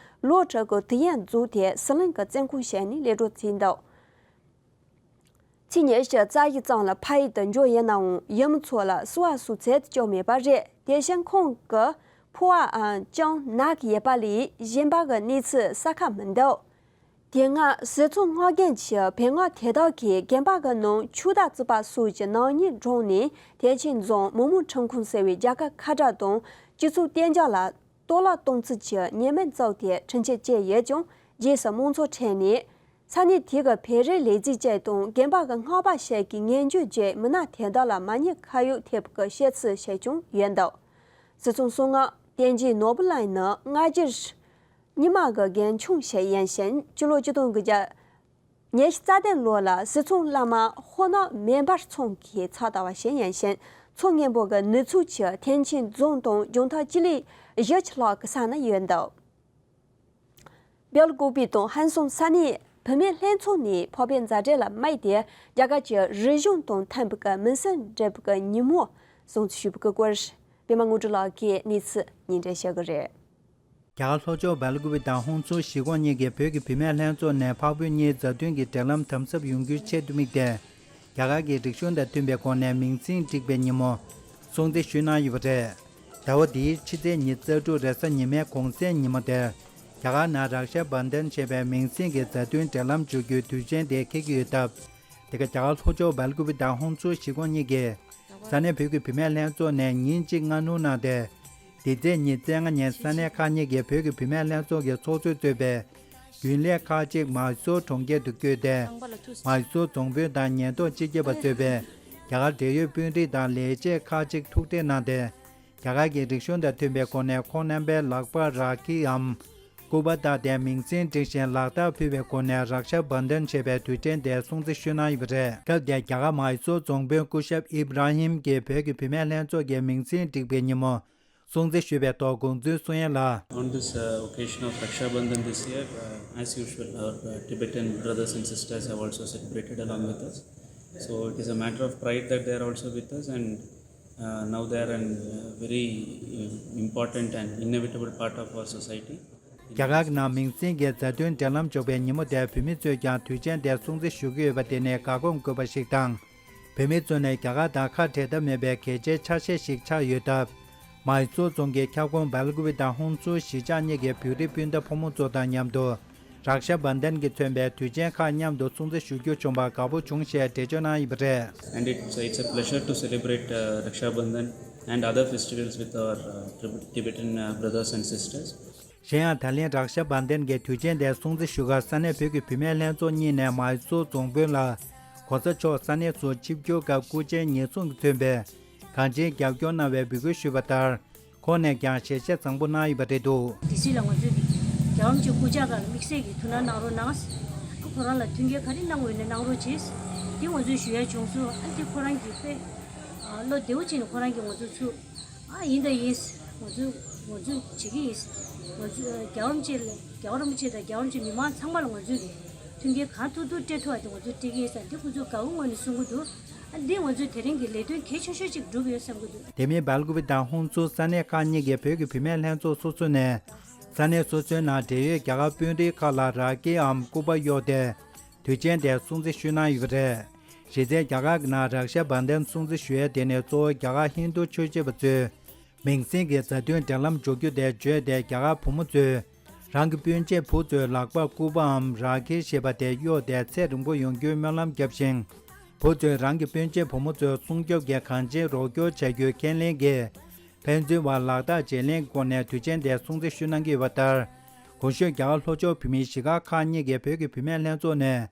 ལོ་དྲུག་གི་དུས་ཡུན་རྫོགས་ཏེ་ཟི་ལིང་གི་བཙོན་ཁང་བཤལ་ནས་ལས་འགྲོ་བྱས་འདུག་ཚེས་ཉི་ཤུ་རྩ་བཞི་ཙམ་ལ་ཕ་ཡུལ་དུ་འབྱོར་ཡོད་ནའང་ཡུལ་མི་ཚོ་ལ་བསུ་བ་ཞུ་འཚམས་བྱུང་མེད་པ་རེད། དེ་བཞིན་ཁོང་གི་ཕོ་བའང་ཅུང་ན་གི་ཡོད་པ་ལས་གཞན་པ་གི་གནས་ཚུལ་གསལ་ཁ་མི་འདུག་དེ་སྔ་ཟི་ཚོང་སྔོག་འདོན་གྱི་བེར་ནག་དེ་དག་གིས་དགོན་པ་གི་ནང་ཆོས་དང་རྩིས་པ་སོགས་ཀྱི་ནག་ཉེས་བསྒྲངས་ནས་ཐེམ་ཆེན་རྫོང་མི་དམངས་ཁྲིམས་ཁང་ཟེར་བའི་རྒྱལ་ཁབ་ཁ་བྲལ་དང་སྤྱི་ཚོགས་གཏན་འཇགས་ལ་གཏོར་བརླག་གཏོང་ཚུལ་གྱི་ཉེས་མིང་བཙུགས་ཏེ་ཁྲིམས་ཆད་བཅད་ཡོད་ཀྱང་། རྗེས་སུ་མང་ཚོགས་ཁྲོད་ནས་ས་གནས་དེ་གི་བོད་རིགས་ལས་བྱེད་ཅིག་དང་དགོན་པ་གི་སྔགས་པ་ཞིག་གིས་ངན་ཇུས་བརྒྱབ། མི་སྣ་དེ་དག་ལ་མ་ཉེས་ཁ་གཡོག་ཐེབས་པའི་བཤད་ཚུལ་བཤད་ཀྱང་ཡོད་འདུག་ཟི་ཚོང་སོ་ལྔ་བསྟན་འཛིན་ནོར་བུ་གླིང་ནི་སྔ་རྗེས་རྙིང་མ་གི་རྒན་ཆུང་ཞིག་ཡིན་ཞིང་། སྤྱི་ལོ་ཆིག་སྟོང་དགུ་བརྒྱ་ཉི་ཤུ་རྩ་བདུན་ལོ་ལ་ཟི་ཚོང་བླ་མ་ཧོ་ནག་མེ་འབར་ཚང་གི་ཕྱག་བཏབ་པ་ཞིག་ཡིན་ཞིང་། མཚོ་སྔོན་པོ་གི་ནུབ་ཕྱོགས་ཀྱི་ཐེམ་ཆེན་རྫོང་དང་ལྗང་ཐག་སྤྱི་ལེ་བཞི་བཅུ་ལྷག་གི་ས་ན་ཡོད་འདུག་སྦེལ་ཀོབ་དང་ཧན་སུང་ས་གནས་བུད་མེད་ལྷན་ཚོགས་ནས་ཕོགས་པའི་མཛའ་འབྲེལ་ལ་དམིགས་ཏེ་རྒྱ་གར་གྱི་རིག་གཞུང་དང་མཐུན་པའི་མི་སེར་འགྲིམ་པའི་ཉིན་མོ་སྲུང་བརྩི་ཞུས་པའི་སྐོར། པད་མ་དངོས་གྲུབ་ལགས་ཀྱིས་གནས་ཚུལ་སྙན་སྒྲོན་ཞུ་གི་རེད། རྒྱ་གར་ལྷོ་ཕྱོགས་སྦེལ་ཀོབ་དང་ཧོན་སུར་གཞིས་ཁོངས་གཉིས་ཀྱི་བོད་ཀྱི་བུད་མེད་ལྷན་ཚོགས་ནས་འཕགས་བོད་གཉིས་མཛའ་མཐུན་གྱི་འབྲེལ་ལམ་དམ་ཟབ་ཡོང་རྒྱུའི་ཆེད་དུ་དམིགས་ཏེ། རྒྱ་གར་གྱི་རིག་གཞུང་དང་མཐུན་པའི་སྒོ་ནས་མིང་སྲིང་བསྒྲིགས་པའི་ཉིན་མོ་སྲུང་བརྩི་ཞུས་གནང་ཡོད་པ་རེད། ཟླ་བ་འདིའི་ཕྱི་ཚེས་ཉི་ཤུ་རྩ་དྲུག་རེས་གཟའ་ཉི་མའི་གུང་སེང་ཉིན་མོ་དེར། རྒྱ་གར་ནང་རཀ་ཤ་བན་དན་ཞེས་པའི་མིང་སྲིང་གི་མཛའ་མཐུན་འབྲེལ་ལམ་འཇོག་རྒྱུའི་དུས་ཆེན་དེ་འཁེལ་གྱི་ཡོད་སྟབས། དེ་ག་རྒྱ་གར་ལྷོ་ཕྱོགས་སྦེལ་ཀོབ་དང་ཧོན་སུར་གཞིས་ཁོངས་གཉིས་ཀྱི་ས་གནས་བོད་ཀྱི་བུད་མེད་ལྷན་ཚོགས་ནས་ཉིན་གཅིག་སྔ་སྣུར་གནང་སྟེ། འདི་ཚེས་ཉི་ཤུ་རྩ་ལྔ་ཉིན་ས་གནས་ཁག་གཉིས་ཀྱི་བོད་ཀྱི་བུད་མེད་ལྷན་ཚོགས་ཀྱི་ཚོགས་གཙོས་གཙོས་པའི་རྒྱུན་ལས་ཁག་ཅིག་མཱི་སོར་གྲོང་ཁྱེར་དུ་བསྐྱོད་དེ། མཱི་སོར་རྫོང་དཔོན་དང་ཉེན་རྟོག་སྤྱི་ཁྱབ་པ་གཙོས་པའི་རྒྱ་གར་འབྲེལ་ཡོད་དཔོན་རིགས་དང་ལས་བྱེད་ཁག་ཅིག་ཐུག་འཕྲད་གནང་སྟེ། རྒྱ་གར་གྱི་རིག་གཞུང་དང་མཐུན་པའི་སྒོ་ནས་ཁོང་རྣམ་པའི་ལག་པར་རཱ་ཁིའམ་སྐུད་པ་བཏགས་ཏེ་མིང་སྲིང་བསྒྲིགས་ཤིང་ལག་རྟགས་ཕུལ་བའི་སྒོ་ནས་རཀ་ཤ་བན་དན་ཞེས་པའི་དུས་དྲན་དེ་སྲུང་བརྩི་ཞུས་གནང་ཡོད་པ་རེད། སྐབས་དེར་རྒྱ་གར་མཱི་སོར་རྫོང་དཔོན་སྐུ་ཞབས་ཨིབ་ར་ཧིམ་གྱིས་བོད་ཀྱི་བུད་མེད་ལྷན་ཚོགས་ཀྱི་མིང་སྲིང་བསྒྲིགས་པའི་ཉིན་མོ་སྲུང་བརྩི་ཞུས་པའི་ཐོག་དགོངས་ཚུལ་གསུང་ཡས་ལ། On this uh, occasion of Raksha Bandhan this year, uh, as usual, our uh, Tibetan brothers and sisters have also celebrated along with us. So it is a matter of pride that they are also with us, and uh, now they are an uh, very uh, important and inevitable part of our society. རྒྱ་གར་གྱི་ནང་མིང་སྲིང་གི་མཛའ་མཐུན་འབྲེལ་ལམ་འཇོག་པའི་ཉིན་མོ་དེར་བོད་མི་ཚོས་ཀྱང་དུས་ཆེན་དེར་སྲུང་བརྩི་ཞུ་གི་ཡོད་པ་དེ་ནི་དགའ་སྐོམ་དགོས་པ་ཞིག་དང་། བོད་མི་ཚོ་ནི་རྒྱ་གར་དང་ཁ་བྲལ་ཐབས་མེད་པའི་གལ་ཆེའི་ཆ་ཤས་ཤིག་ཆགས་ཡོད་སྟབས། མཱི་སོར་རྫོང་གི་ཁྱབ་ཁོངས་སྦེལ་ཀོབ་དང་ཧོན་སུར་གཞིས་ཆགས་གཉིས་ཀྱི་བོད་རིགས་སྤུན་ཟླ་ཕོ་མོ་ཚོ་དང་མཉམ་དུ་རཀ་ཤ་བན་དན་གྱིས་མཚོན་པའི་དུས་ཆེན་ཁག་མཉམ་དུ་སྲུང་བརྩི་ཞུ་རྒྱུ་བྱུང་བར་དགའ་པོ་བྱུང་ཞེས་འགྲེལ་བརྗོད་གནང་ཡོད་པ་རེད། And it's, it's a pleasure to celebrate uh, Raksha Bandhan and other festivals with our uh, Tib- Tibetan uh, brothers and sisters. གཞན་ཡང་ད་ལན་རཀ་ཤ་བན་དན་གྱི་དུས་ཆེན་དེ་སྲུང་བརྩི་ཞུ་ཁར་ས་གནས་བོད་ཀྱི་བུད་མེད་ལྷན་ཚོགས་གཉིས་ནས་མཱི་སོར་རྫོང་དཔོན་ལ་གོང་ས་མཆོག་ས་གནས་སུ་ཆིབས་བསྒྱུར་སྐབས་སྐུ་མཆེད་ཉེན་སྲུང་གིས་མཚོན་པའི་གངས་ཅན་རྒྱབ་སྐྱོར་གནང་བའི་འབོད་སྐུལ་ཞུས་པ་ལྟར། ཁོང་ནས་ཀྱང་ཞལ་བཞེས་བཟང་པོ་གནང་ཡོད་པ་རེད་འདུག་དེ་སྲིད་ལ་ང་ཚོས་ཀྱི་རྒྱལ་བ་རིན་པོ་ཆེའི་སྐུ་ཕྱྭ་ཁག་ལ་དམིགས་བསལ་གྱི་ཐུགས་སྣང་གནང་རོགས་གནང་། ཁོ་རང་ལ་མཐུན་རྐྱེན་ག་རེ་གནང་འོས་ན་གནང་རོགས་གྱིས། དེ་ང་ཚོས་ཞུ་ཡ་བྱུང་སོང་། ཨ་དེ་ཁོ་རང་གིས་དཔེ་ཨ་བློ་བདེ་བོ་བྱས་ནས་ཁོ་རང་གིས་ང་ཚོ་ཚུར་ཨ་ཡིན་དང་ཡིན། ང་ཚོས་ང་ཚོས་བྱེད་ཀྱི་ཡིན། ང་ཚོས་རྒྱལ་བ་རིན་པོ་ཆེ་ལ་རྒྱལ་བ་རིན་པོ་ཆེ་དང་རྒྱལ་བ་རིན་པོ་ཆེ་མི་མང་ཚང་མ་ལ་ང་ཚོས་ཀྱི་མཐུན་རྐྱེན་གང་ཐུབ་ཐུབ་སྤྲད་ཐུབ་པ་དེ་ང་ཚོས་སྤྲད་ཀྱི་ཡིན་ཟེར་འདི་ཁོ་ཚོས་དགའ་བོ་ངང་ནས་གསུང་གི་འདུག་ཨ་འདི་ང་ཚོས་དེ་རིང་གི་ལས་དོན་གལ་ཆེ་ཤོས་ཅིག་འགྲུབ་ཡོད་བསམ་གྱི་འདུག་དེ་མིན་སྦེལ་ཀོབ་དང་ཧོན་སུར་ས་གནས་ཁག་གཉིས་ཀྱི་བོད་ཀྱི་བུད་མེད་ལྷན་ཚོགས་སོ་སོ་ནས་ས་གནས་སོ་སོའི་ནང་འབྲེལ་ཡོད་རྒྱ་གར་དཔོན་རིགས་ཁག་ལ་རཱ་ཁིའམ་སྐུད་པ་གཡོགས་ཏེ་དུས་ཆེན་དེ་སྲུང་བརྩི་ཞུས་གནང་ཡོད་པ་རེད། གཞི་རྩའི་རྒྱ་གར་གྱི་ནང་རཀ་ཤ་བན་དན་སྲུང་བརྩི་ཞུ་ཡས་དེ་ནི་གཙོ་བོ་རྒྱ་གར་ཧིན་རྡུ་ཆོས་བྱེད་པ་ཚོས་མིང་སྲིང་གི་མཛའ་མཐུན་འབྲེལ་ལམ་འཇོག་རྒྱུ་དེ་བརྗོད་དེ། རྒྱ་གར་བུ་མོ་ཚོས་རང་གི་སྤུན་མཆེད་བུ་ཚོའི་ལག་པར་སྐུད་པའམ་རཱ་ཁི་ཞེས་པ་དེ་གཡོགས་ཏེ་ཚེ་རིང་པོ་ཡོང་རྒྱུའི་སྨོན་ལམ་བརྒྱབ་ཤིང་། བུ་ཚོས་རང་གི་སྤུན་མཆེད་བུ་མོ་ཚོའི་སྲུང་སྐྱོབ་ཀྱི་གངས་ཅན་རོགས་སྐྱོར་བྱ་རྒྱུའི་ཁས་ལེན་གྱིས། ཕན་ཚུན་བར་ལག་རྟགས་བརྗེ་ལེན་སྒོ་ནས་དུས་ཆེན་དེ་སྲུང་བརྩི་ཞུ་གནང་གི་ཡོད་པ་ལྟར། གོང་ཞུས་རྒྱ་གར་ལྷོ་ཕྱོགས་བོད་མིའི་གཞིས་སྒར་ཁག་གཉིས་ཀྱི་བོད་ཀྱི་བུད་མེད་ལྷན་ཚོགས་ནས།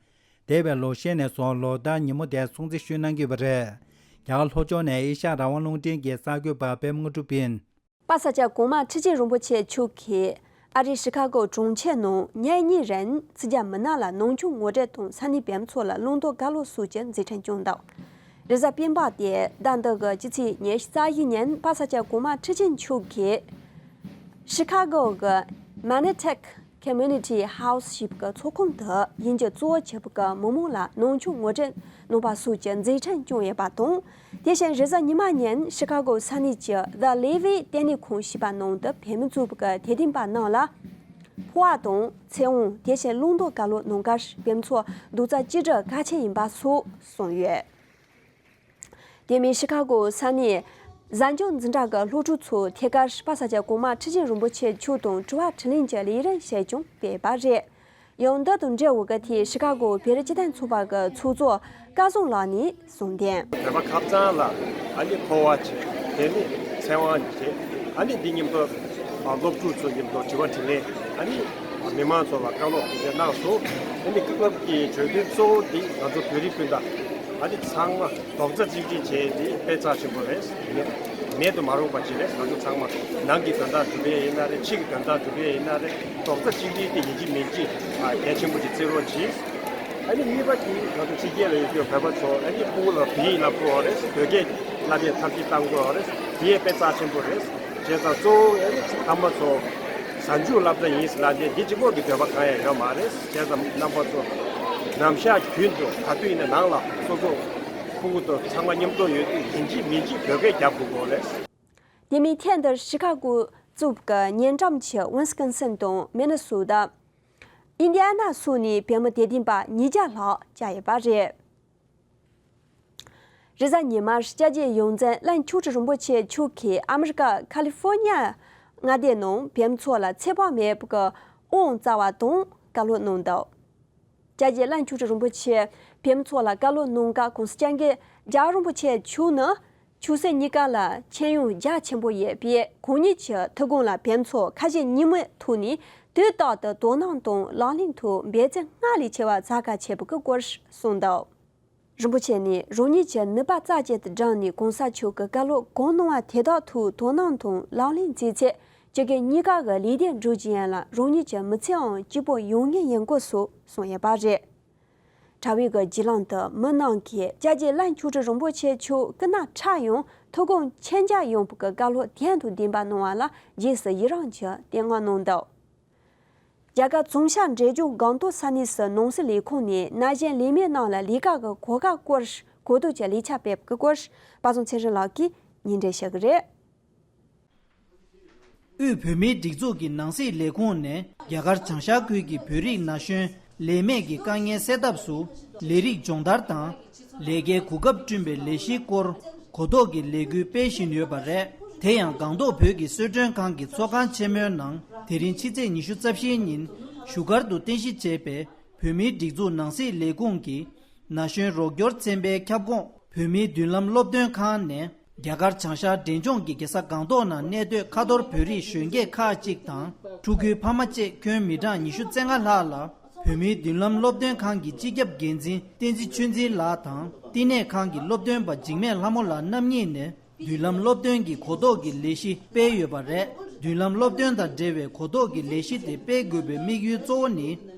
འདས་པའི་ལོ་ཤས་ནས་བཟུང་ལོ་ལྟར་ཉིན་མོ་དེ་སྲུང་བརྩི་ཞུ་གནང་གི་ཡོད་པ་རེད། རྒྱ་གར་ལྷོ་ཕྱོགས་ནས་ཨེ་ཤ་ཡ་རང་དབང་རླུང་འཕྲིན་གྱི་གསར་འགོད་པ་པད་མ་དངོས་གྲུབ་ཡིན། པ་ས་སྐྱ་གོང་མ་ཁྲི་ཆེན་རིན་པོ་ཆེ་མཆོག་གིས་ཨ་རིའི་ཤི་ཁ་གོ་གྲོང་ཁྱེར་ནང་ཉིན་གཉིས་རིང་ཕྱི་རྒྱལ་མི་སྣ་ལ་ནང་ཆོས་ངོ་སྤྲོད་དང་ས་གནས་བོད་མི་ཚོ་ལ་བླང་དོར་བཀའ་སློབ་སོགས་ཀྱི་མཛད་འཕྲིན་བསྐྱངས་འདུག་རེས་གཟའ་སྤེན་པ་སྟེ་ཟླ་འདི་གི་སྤྱི་ཚེས་ཉི་ཤུ་རྩ་བཞི་ཉིན་པ་ས་སྐྱ་གོང་མ་ཁྲི་ཆེན་མཆོག་གིས་ཤི་ཁ་གོ་གི་མ་ནི་ཐེག་Community House ཞེས་པའི་ཚོགས་ཁང་དུ་དབྱིན་ཇི་གཙོ་བོ་བྱས་པའི་མི་མང་ལ་ནང་ཆོས་ངོ་སྤྲོད་གནང་བ་སོགས་ཀྱི་མཛད་འཕྲིན་བསྐྱངས་ཡོད་པ་དང་། དེ་བཞིན་རེས་གཟའ་ཉི་མ་ཉིན་ཤི་ཁ་གོ་ས་གནས་ཀྱི་The Levy ལྟེ་གནས་ཁང་ཞེས་པ་ནང་དུ་བོད་མི་ཚོགས་པའི་དད་ལྡན་པ་རྣམས་ལ་ཕོ་བ་དང་ཚེ་དབང་དེ་བཞིན་བླང་དོར་བཀའ་སློབ་གནང་སྐབས་བོད་མི་ཚོ་རྡོག་རྩ་གཅིག་སྒྲིལ་གལ་ཆེན་ཡིན་པ་སོགས་གསུངས་ཡོད། དེ་མིན་ཤི་ཁ་གོ་ས་གནས་གཟའ་མཇུག་འཛིན་གྲྭ་གི་སློབ་ཕྲུག་ཚོ་ཐད་ཀར་པ་ས་སྐྱ་གོང་མ་ཁྲི་ཆེན་རིན་པོ་ཆེ་མཆོག་དང་དྲི་བ་དྲིས་ལན་གྱི་ལས་རིམ་ཞིག་ཀྱང་སྤེལ་བ་རེད། ཡང་འདི་དང་འབྲེལ་བའི་གི་ཐད་ཤི་ཁ་གོ་བོད་རིགས་སྤྱི་མཐུན་ཚོགས་པ་གི་ཚོགས་གཙོ་སྐལ་བཟང་ལགས་ནས་གསུངས་དོན། བོད་པ་ཁ་རྩང་ལ་ཨ་ནི་ཕོ་བ་བྱས། དེ་ནི་ཚེ་དབང་བྱས། ཨ་ནི་འདི་མཉམ་དུ་སློབ་ཕྲུག་ཚོ་མཉམ་དུ་དྲི་བ་དྲིས་ལན། ཨ་ནི་མི་མང་ཚོ་ལ་བཀའ་སློབ་དེ་འདྲ་གནང་སོང་། ཨ་ནི་བཀའ་སློབ་ཀྱི་བརྗོད་དོན་གཙོ་བོ་འདི་ང་ཚོ་བོད་རིགས་སྤུན་ཟླ་ཨ་ནི་ཚང་མ་རྡོག་རྩ་གཅིག་སྒྲིལ་བྱས་ཏེ་དཔེ་རྩ་ཆེན་པོ་རེད། མེད་དུ་མ་རུང་བ་ཅིག་རེད། ང་ཚོ་ཚང་མ་ནང་གི་དོན་དག་སྒྲུབ་ཡས་ཡིན་ན་རེད། ཕྱི་གི་དོན་དག་སྒྲུབ་ཡས་ཡིན་ན་རེད། རྡོག་རྩ་གཅིག་སྒྲིལ་དེ་ཡིན་གཅིག་མིན་གཅིག་གལ་ཆེན་པོ་ཅིག་བརྩི་རོགས་གྱིས། ཨ་ནི་གཉིས་པ་དེ་ང་ཚོ་ཕྱི་རྒྱལ་ལ་ཡོད་རྒྱུ་བོད་པ་ཚོ་ཨ་ནི་ཕྲུ་གུ་ལ་བོད་ཡིག་བསླབ་དགོས་རེད། བོད་སྐད་བསླབ་ཡས་ཐབས་ཤེས་གཏང་དགོས་རེད། དེ་ཡས་དཔེ་རྩ་ཆེན་པོ་རེད། བྱས་ཙང་གཙོ་བོ་ཨ་ནི་ཕ་མ་ཚོ་གཟའ་མཇུག་བསླབ་གྲྭ་ཡིན་ཟེར་ལབ་ནས་འདི་གཅིག་པོ་གི་འདོད་པ་གང་ཡང་ཡོད་མ་རེད། བྱས་ཙང་རྣམ་པ་ཚོ་ནམ་ཞག་རྒྱུན་དུ་ག་དུས་ཡིན་ན་ནང་ལ་སོ་སོ་ཕྲུ་གུ་དང་ཚང་མ་མཉམ་དུ་ཡོད་དུས་ཡིན་གཅིག་མིན་གཅིག་བོད་སྐད་རྒྱབ་དགོས་དགོས་རེད། དེ་མིན་ཐེངས་འདིར་ཤི་ཁ་གོ་གཙུག་གི་ཉེ་འགྲམ་གྱི་ཝིན་སི་ཀོན་སིན་དང་མི་ནི་སོ་ཏ། ཨིན་ཌི་ཡ་ན་སོགས་ནས་བོད་མི་དད་ལྡན་པ་ཉིས་བརྒྱ་ལྷག་བཅར་ཡོད་པ་རེད། རེས་གཟའ་ཉི་མར་སྐྱབས་རྗེ་ཡོངས་འཛིན་བླ་མཆོག་སྤྲུལ་རིན་པོ་ཆེ་མཆོག་གིས་ཨ་མི་རི་ཀ་ཁ་ལི་ཧྥོ་ནི་ཡ་མངའ་སྡེ་ནང་བོད་མི་ཚོ་ལ་ཚེ་དཔག་མེད་པའི་དབང་བསྩལ་བ་དང་བཀའ་སློབ་གནང་འདུག་སྐྱབས་རྗེ་བླ་མཆོག་སྤྲུལ་རིན་པོ་ཆེས་བོད་མི་ཚོ་ལ་བཀའ་སློབ་གནང་སྐབས་གོང་ས་སྐྱབས་མགོན་རྒྱལ་བ་རིན་པོ་ཆེ་མཆོག་ནི་ཆོས་སྲིད་གཉིས་ཀ་ལ་མཁྱེན་ཡོན་རྒྱ་ཆེན་པོ་ཡོད་པས། ཁོང་ཉིད་ཀྱི་ཐུགས་དགོངས་ལ་བོད་མི་ཚོ་ཁ་ཞེ་གཉིས་མེད་ཐོག་ནས་དུས་རྟག་ཏུ་དོ་སྣང་དང་ལག་ལེན་ཐོག་འབད་བརྩོན་སྔར་ལས་ཆེ་བ་མཛད་གལ་ཆེ་བའི་སྐོར་གསུངས་འདུག་རིན་པོ་ཆེ་ནས་རང་ཉིད་ཀྱི་ནུས་པ་རྩ་གཅིག་ཏུ་བསྒྲིམས་ནས་གོང་ས་མཆོག་གི་བཀའ་སློབ་གང་གནང་བ་དེ་དག་ཐོག་དོ་སྣང་དང་ལག་ལེན་མཛད་ཚེ། སྤྱི་སྒེར་གཉིས་ཀ་གི་ལས་དོན་སྒྲུབ་རྒྱུ་ཡིན་ལ་རང་ཉིད་ཀྱི་མི་ཚེའང་སྐྱིད་པོ་ཡོང་ངེས་ཡིན་སྐོར་སོགས་གསུངས་ཡོད་པ་རེད། དྲ་བའི་གི་བརྒྱུད་ལམ་དུ་མི་རྣམས་ཀྱིས་སྐྱབས་རྗེ་བླ་མཆོག་སྤྲུལ་རིན་པོ་ཆེ་མཆོག་སྐུ་ན་ཕྲ་ཡང་ཐུགས་དགོངས་མཁྱེན་རྒྱ་ཡངས་པའི་གི་བཀའ་སློབ་དོན་དང་ལྡན་པ་གནང་བ་ལ་རྗེས་སུ་ཡི་རང་གི་བསྟོད་བསྔགས་གནང་འདུག་རྒྱ་གར་ཙུང་ཤ་འབྲས་ལྗོངས་སྒང་ཏོག་ས་གནས་སུ་ནང་སྲིད་ལས་ཁུངས་ནས་ན་གཞོན་ལས་མི་རྣམས་ལ་ལས་ཀ་གི་གོ་སྐབས་སྐོར་གོ་བསྡུར་གྱི་ལས་འཆར་སྤེལ་བའི་སྐོར་པ་སངས་ཚེ་རིང་ལགས་ཀྱིས་སྙན་སྒྲོན་ཞུ་གི་རེད། དབུས་བོད་མིའི་སྒྲིག་འཛུགས་ཀྱི་ནང་སྲིད་ལས་ཁུངས་ནས་རྒྱ་གར་བྱང་ཤར་ཁུལ་གྱི་བོད་རིགས་ན་གཞོན་ལས་མེད་ཀྱི་དཀའ་ངལ་སེལ་ཐབས་སུ་ལས་རིགས་སྦྱོང་བརྡར་དང་། ལས་ཀའི་གོ་སྐབས་བསྐྲུན་པའི་ལས་གཞིའི་སྐོར་གོ་རྟོགས་ཀྱི་ལས་འགུལ་སྤེལ་བཞིན་ཡོད་པ་རེད། དེ་ཡང་སྒང་ཏོག་བོད་ཀྱི་གསོལ་མགྲོན་ཁང་གི་ཚོགས་ཁང་ཆེན་མོའི་ནང་དེ་རིང་ཕྱི་ཚེས་ཉི་ཤུ་རྩ་བཞིའི་ཉིན་བཞུགས་སྒར་དུ་རྟེན་གཞི་བྱས་པའི་བོད་མིའི་སྒྲིག་འཛུགས་ནང་སྲིད་ལས་ཁུངས་ཀྱི་ན་གཞོན་རོགས་སྐྱོར་ཚན་པའི་ཁྱབ་ཁོངས་བོད་མིའི་མདུན་ལམ་སློབ་སྟོན་ཁང་ནས། རྒྱ་གར་བྱང་ཤར་འབྲས་ལྗོངས་ཀྱི་རྒྱལ་ས་སྒང་ཏོག་ནང་གནས་སྡོད་ཁ་ཐོར་བོད་རིགས་གཞོན་སྐྱེས་ཁག་ཅིག་དང་ཕྲུ་གུའི་ཕ་མ་བཅས་ཁྱོན་མི་གྲངས་ཉི་ཤུ་རྩ་ལྔ་ལྷག་ལ་བོད་མིའི་མདུན་ལམ་སློབ་སྟོན་ཁང་གི་སྤྱི་ཁྱབ་འགན་འཛིན་བསྟན་འཛིན་ཆོས་འཛིན་ལགས་དང་བསྟི་གནས་ཁང་གི་སློབ་སྟོན་པ་འཇིགས་མེད་ལྷ་མོ་ལགས་རྣམ་གཉིས་ནས་མདུན་ལམ་སློབ་སྟོན་གྱི་གོ་རྟོགས་ཀྱི་ལས་གཞི་སྤེལ་ཡོད་པ་རེད། མདུན་ལམ་སློབ་སྟོན་དང་འབྲེལ་བའི་གོ་རྟོགས་ཀྱི་ལས་གཞི་དེ་སྤེལ་དགོས་པའི་དམིགས་ཡུལ་གཙོ་བོ་ནི།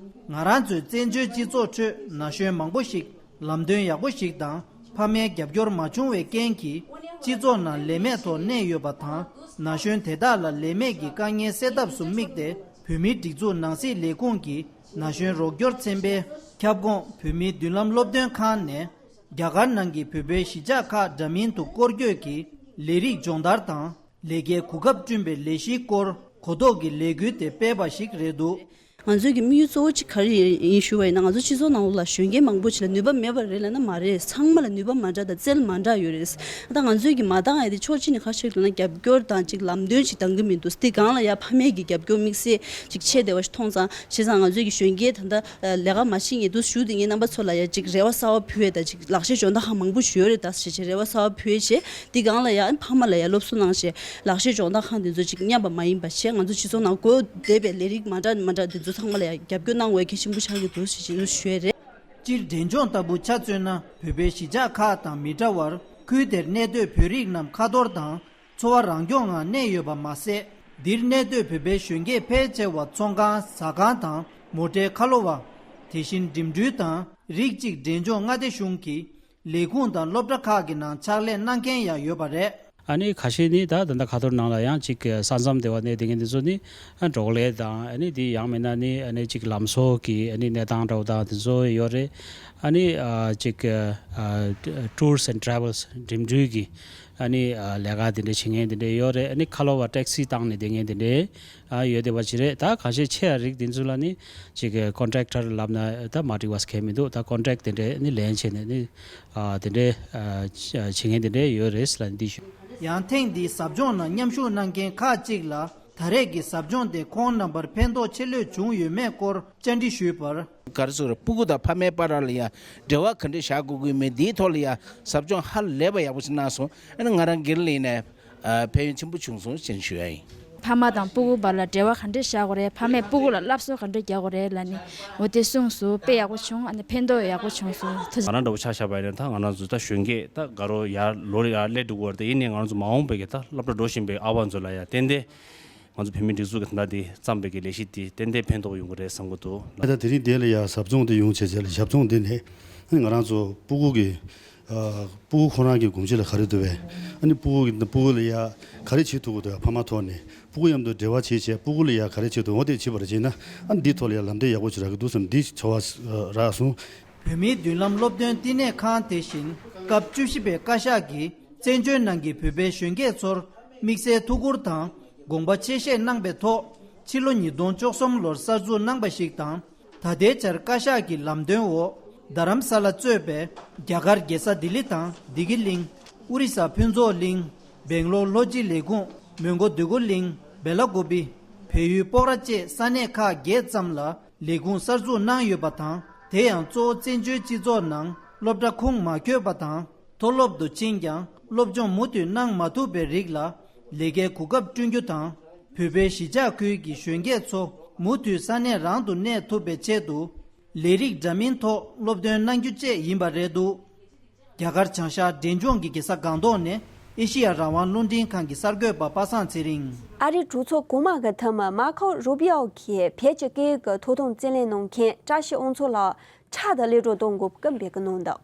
ང་རང་ཚོའི་བཙན་བྱོལ་སྤྱི་ཚོགས་ཁྲོད་ན་གཞོན་མང་པོ་ཞིག་ལམ་སྟོན་ཡག་པོ་ཞིག་དང་། ཕ་མའི་རྒྱབ་སྐྱོར་མ་བྱུང་བའི་རྐྱེན་གྱིས་སྤྱི་ཚོགས་ནང་ལས་མེད་ཐོག་གནས་ཡོད་པ་དང་། ན་གཞོན་དེ་དག་ལ་ལས་མེད་ཀྱི་དཀའ་ངལ་སེལ་ཐབས་སུ་དམིགས་ཏེ་བོད་མིའི་སྒྲིག་འཛུགས་ནང་སྲིད་ལས་ཁུངས་ཀྱི་ན་གཞོན་རོགས་སྐྱོར་ཚན་པའི་ཁྱབ་ཁོངས་བོད་མིའི་མདུན་ལམ་སློབ་སྟོན་ཁང་ནས་རྒྱ་གར་ནང་གི་བོད་པའི་གཞིས་ཆགས་ཁག་འདྲ་མིན་དུ་སྐོར་སྐྱོད་ཀྱིས་ལས་རིགས་སྦྱོང་བརྡར་དང་ལས་ཀའི་གོ་སྐབས་བསྐྲུན་པའི་ལས་གཞིའི་སྐོར་གོ་རྟོགས་ཀྱི་ལས་འགུལ་དེ་སྤེལ་བ་ཞིག་རེད་འདུག་ང་ཚོའི་གི་དམིགས་ཡུལ་གཙོ་བོ་གཅིག་ག་རེ་ཡིན་ཞུ་བ་ཡིན་ན། ང་ཚོ་སྤྱི་ཚོགས་ནང་ལོགས་ལ་གཞོན་སྐྱེས་མང་པོ་ཅིག་ལ་ནུས་པ་མེད་པ་རེད་ལབ་ན་མ་རེད། ཚང་མ་ལ་ནུས་པ་མ་འདྲ་དང་རྩལ་མ་འདྲ་ཡོད་རེད། ད་ང་ཚོའི་གི་མ་འདང་ཡ་དེ་ཕྱོགས་གཅིག་ནས་ག་ཞིག་ལབ་ན་རྒྱབ་སྐྱོར་དང་ཅིག་ལམ་སྟོན་ཅིག་འདང་གི་མི་འདུག། དེ་སྒང་ལ་ཡ་ཕ་མས་གི་རྒྱབ་སྐྱོར་དམིགས་བསལ་ཅིག་ཆེ་བསྡད་པ་ཞིག་མཐོང་ཙང་། བྱས་ཙང་ང་ཚོའི་གི་གཞོན་སྐྱེས་ད་ལྟ་ལས་ཀ་མ་ཤེས་མཁན་དུ་བཞུགས་བསྡད་མཁན་རྣམ་པ་ཚོ་ལ་ཡ་ཅིག་རེ་བ་གསར་པ་ཕུལ་ཡས་དང་ཅིག་ལག་ཤེས་སྦྱོང་བརྡར་ཁང་མང་པོ་ཞིག་ཡོད་རེད། ད་ཞེས་བྱས་རེ་བ་གསར་པ་ཕུལ་ཡས་བྱས། དེ་སྒང་ལ་ཡ་ཕ་མ་ལ་ཡ་སློབ་གསོ་གནང་བྱས་ལག་ཤེས་སྦྱོང་བརྡར་ཁང་དེ་ཚོ་ཅིག་མཉམ་པ་མ་ཡིན་པ་བྱས། ང་ཚོ་སྤྱི་ཚོགས་ནང་དགོས་བསྡད་པའི་ལས་རིགས་མ་འདྲ་མ་འདྲ་དེ་ཚོ་ཚང་མ་ལ་ཡ་རྒྱབ་སྐྱོར་གནང་བའི་གལ་ཆེན་པོ་ཆགས་ཀྱི་འདུག་ཞེས་ཞུ་ཡས་རེད། སྤྱིར་འབྲས་ལྗོངས་ལྟ་བུ་ཆ་མཚོན་ན། བོད་པའི་གཞིས་ཆགས་ཁག་དང་མི་འདྲ་བར། ཁུལ་དེར་གནས་སྡོད་བོད་རིགས་རྣམས་ཁ་ཐོར་དང་འཚོ་བ་རང་སྐྱོང་ངང་གནས་ཡོད་པ་མ་ཟད། འདིར་གནས་སྡོད་བོད་པའི་གཞོན་སྐྱེས་ཕལ་ཆེ་བ་ཚོང་ཁང་། ཟ་ཁང་དང་མོ་ཊའི་ཁ་ལོ་བ། དེ་བཞིན་འགྲིམ་འགྲུལ་དང་། རིགས་གཅིག་འབྲས་ལྗོངས་མངའ་སྡེ་གཞུང་གི་ལས་ཁུངས་དང་སློབ་གྲྭ་ཁག་གི་ནང་ཕྱག་ལས་གནང་མཁན་ཡང་ཡོད་པ་རེད། ཨ་ནི་ཁ་ཤས་ནི་ད་ད་ལྟ་ཁ་ཐོར་ནང་ལ་ཡང་ཅིག་ས་མཚམས་དེ་བ་གནས་བསྡད་མཁན་དེ་ཚོ་ནི་ཨ་འབྲོག་ལས་དང་། ཨ་ནི་དེ་ཡང་མིན་ན་ནི་ཨ་ནི་ཅིག་ལམ་བཟོ་གི་ཨ་ནི་གནས་སྟངས་འདྲ་བོ་དང་དེ་ཚོ་ཡོད་རེད། ཨ་ནི་ཨ་ཅིག་ཨ་Tours and Travels འགྲིམ་འགྲུལ་གི་ཨ་ནི་ཨ་ལས་ཀ་དེ་འདྲ་བྱེད་མཁན་དེ་འདྲ་ཡོད་རེད། ཨ་ནི་ཁ་ལོ་བ་ཊེག་སི་བཏང་ནས་བསྡད་མཁན་དེ་འདྲ་ཨ་ཡོད་བསྡད་པ་ཅིག་རེད། ད་ཁ་ཤས་ཆེ་བ་རིགས་དེ་ཚོ་ལ་ནི་ཅིག་ཀོན་ཊེག་ཊར་ལབ་ན་ད་མ་འགྲིག་པ་གང་ཡང་མི་འདུག། ད་ཀོན་ཊེག་དེ་འདྲ་ནི་ལེན་བྱས་ནས་ནི་ཨ་དེ་འདྲ་ཨ་བྱེད་མཁན་དེ་འདྲ་ཡོད་རེད་ལབ་ནས་འདི་ཞུ། ཡང་ཐེངས་འདིའི་ཟབ་སྦྱོང་ནང་མཉམ་ཞུགས་གནང་མཁན་ཁག་ཅིག་ལ། ད་རེས་ཀྱི་ཟབ་སྦྱོང་དེ་ཁོང་རྣམ་པར་ཕན་ཐོགས་ཆེ་ལོས་བྱུང་ཡོད་མེད་སྐོར་བཅར་འདྲི་ཞུས་པར། ག་རེ་ཟེར། སྤུ་གུ་དང་ཕ་མའི་བར་ལ་ཡང་འབྲེལ་བ་ག་འདྲས་བཞག་དགོས་ཀྱི་མེད། འདིའི་ཐོག་ལ་ཡང་ཟབ་སྦྱོང་ཧ་ལས་པ་ཡག་པོ་ཞིག་གནང་སོང་། ཨ་ནི་ང་རང་སྒེར་ལ་ཡིན་ནའི་ཨ་ཕན་ཡོན་ཆེན་པོ་བྱུང་སོང་ཞེས་ཞུ་ཡ་ཡིན། ཕ་མ་དང་སྤུ་གུ་བར་ལ་འབྲེལ་བ་ག་འདྲས་བཞག་དགོས་རེད། ཕ་མས་སྤུ་གུ་ལ་སློབ་གསོ་ག་འདྲས་རྒྱག་དགོས་རེད་ལབ་ནས་འོ་དེ་གསུངས་སོང་། དཔེ་ཡག་པོ་བྱུང་། ཨ་ནི་ཕན་ཐོགས་ཡག་པོ་བྱུང་སོང་། ཐུགས་རྗེ་ཆེ། ང་རང་འདྲ་བོ་ཆ་བཞག་པ་ཡིན་ན། ད་ང་རང་ཚོ་ད་གཞོན་སྐྱེས་ད་དགའ་རོགས་ཡར་ལོ་ཡར་སླེབས་འགྲོ་གི་ཡོད་རེད། ད་ཡིན་ནའི་ང་རང་ཚོ་མ་འོངས་པའི་གི་ད་སློབ་གྲྭ་འགྲོ་བཞིན་པའི་ཨ་ཕ་ཚོ་ལ་ཡང་ཏན་ཏན་ང་ཚོ་བོད་མིའི་སྒྲིག་འཛུགས་ཀྱི་ད་ལྟ་འདི་བརྩམས་པའི་གི་ལས་གཞི་འདི་ཏན་ཏན་ཕན་ཐོགས་ཡོང་གི་རེད་བསམ་གྱི་འདུག། ད་དེ་རིང་འདི་ལ་ཡ་ཟབ་སྦྱོང་འདི་ཡོང་བྱས་བྱས་ལ། ཟབ་སྦྱོང་འདི་ནས་ང་རང་ཚོ་སྤུ་གུ་གི་ཨ་སྤུ་གུ་ཁོ་རང་གི་གོམས་གཤིས་ལ་ག་རེ་འདུག་པས། ཨ་ནི་སྤུ་གུ་གི་སྤུ་གུ་ལ་ཡ་ག་རེ་བྱེད་ཐུབ་ཀྱི་འདུག། ཕ་མ་ཐོག་ནས་སྤུ་གུ་མཉམ་དུ་འབྲེལ་བ་བྱེད་བྱས་སྤུ་གུ་ལ་ཡ་ག་རེ་བྱེད་ཐུབ། འོ་དེ་བྱེད་པར་བྱས་ན་ཨ་ནི་འདིའི་ཐོག་ལ་ཡ་ལམ་སྟོན་ཡག་པོ་ཞིག་རག་གི་འདུག་བསམ། འདི་ཚོར་བ་རག་སོང་། བོད་མིའི་མདུན་ལམ་སློབ་སྟོན་བསྟི་གནས་ཁང་དེ་བཞིན་སྐབས་བཅུ་བཞི་པའི་བཀའ་ཤག་གིས་བཙན་བྱོལ་ནང་གི་བོད་པའི་གཞོན་སྐྱེས་ཚོར་དམིགས་བསལ་ཐུགས་ཁུར་དང་དགོངས་པ་ཆེ་བཞེས་གནང་པའི་ཐོག། ཕྱི་ལོ་ཉིས་སྟོང་བཅུ་གསུམ་ལོར་གསར་འཛུགས་གནང་པ་ཞིག་དང་། ད་ལྟའི་ཆར་བཀའ་ཤག་གི་ལམ་སྟོན་འོག་རྡ་རམ་ས་ལ་གཙོས་པའི་རྒྱ་གར་རྒྱལ་ས་ལྡི་ལི་དང་བདེ་སྐྱིད་གླིང་། ཨོ་རི་ས་ཕུན་ཚོགས་གླིང་། སྦེང་ལོར་ལྷོ་སྤྱི་ལས་ཁུངས། མོན་གྷོ་འདོད་རྒུ་གླིང་། སྦེ་ལ་ཀོ་པི། བལ་ཡུལ་སྤོག་ར་བཅས་ས་གནས་ཁག་བརྒྱད་ཙམ་ལ་ལས་ཁུངས་གསར་འཛུགས་གནང་ཡོད་པ་དང་། དེ་ཡང་གཙོ་བོ་བཙན་བྱོལ་སྤྱི་ཚོགས་ནང་སློབ་གྲྭ་ཁུངས་མ་འཁྱོལ་པ་དང་། མཐོ་སློབ་ཏུ་ཕྱིན་ཀྱང་སློབ་སྦྱོང་མུ་མཐུད་གནང་མ་ཐུབ་པའི་རིགས་ལ་ལས་ཀའི་གོ་སྐབས་བསྐྲུན་རྒྱུ་དང་། བོད་པའི་གཞིས་ཆགས་ཁུལ་གྱི་གཞོན་སྐྱེས་ཚོ་མུ་མཐུད་ས་གནས་རང་དུ་གནས་ཐུབ་པའི་ཆེད་དུ་ལས་རིགས་འདྲ་མིན་ཐོག་སློབ་སྟོན་གནང་རྒྱུ་བཅས་ཡིན་པ་རེད་འདུག། རྒྱ་གར་བྱང་ཤར་འབྲས་ལྗོངས་ཀྱི་རྒྱལ་ས་སྒང་ཏོག་ནས་ཨེ་ཤི་ཡ་རང་དབང་རླུང་འཕྲིན་ཁང་གི་གསར་འགོད་པ་པ་སངས་ཚེ་རིང་། ཨ་རིའི་གྲོས་ཚོགས་གོང་མ་གི་འཐུས་མི་མར་ཁོ་རུ་པི་ཨོ་གིས་བོད་ཀྱི་སྐད་ཡིག་གི་ཐོག་དང་རྩིས་ལེན་གནང་མཁན་བཀྲ་ཤིས་དབང་ཕྱུག་ལགས་ཕྲག་དང་ཀླད་སྒྲོན་གཏོང་དགོས་པའི་འབོད་སྐུལ་གནང་འདུག།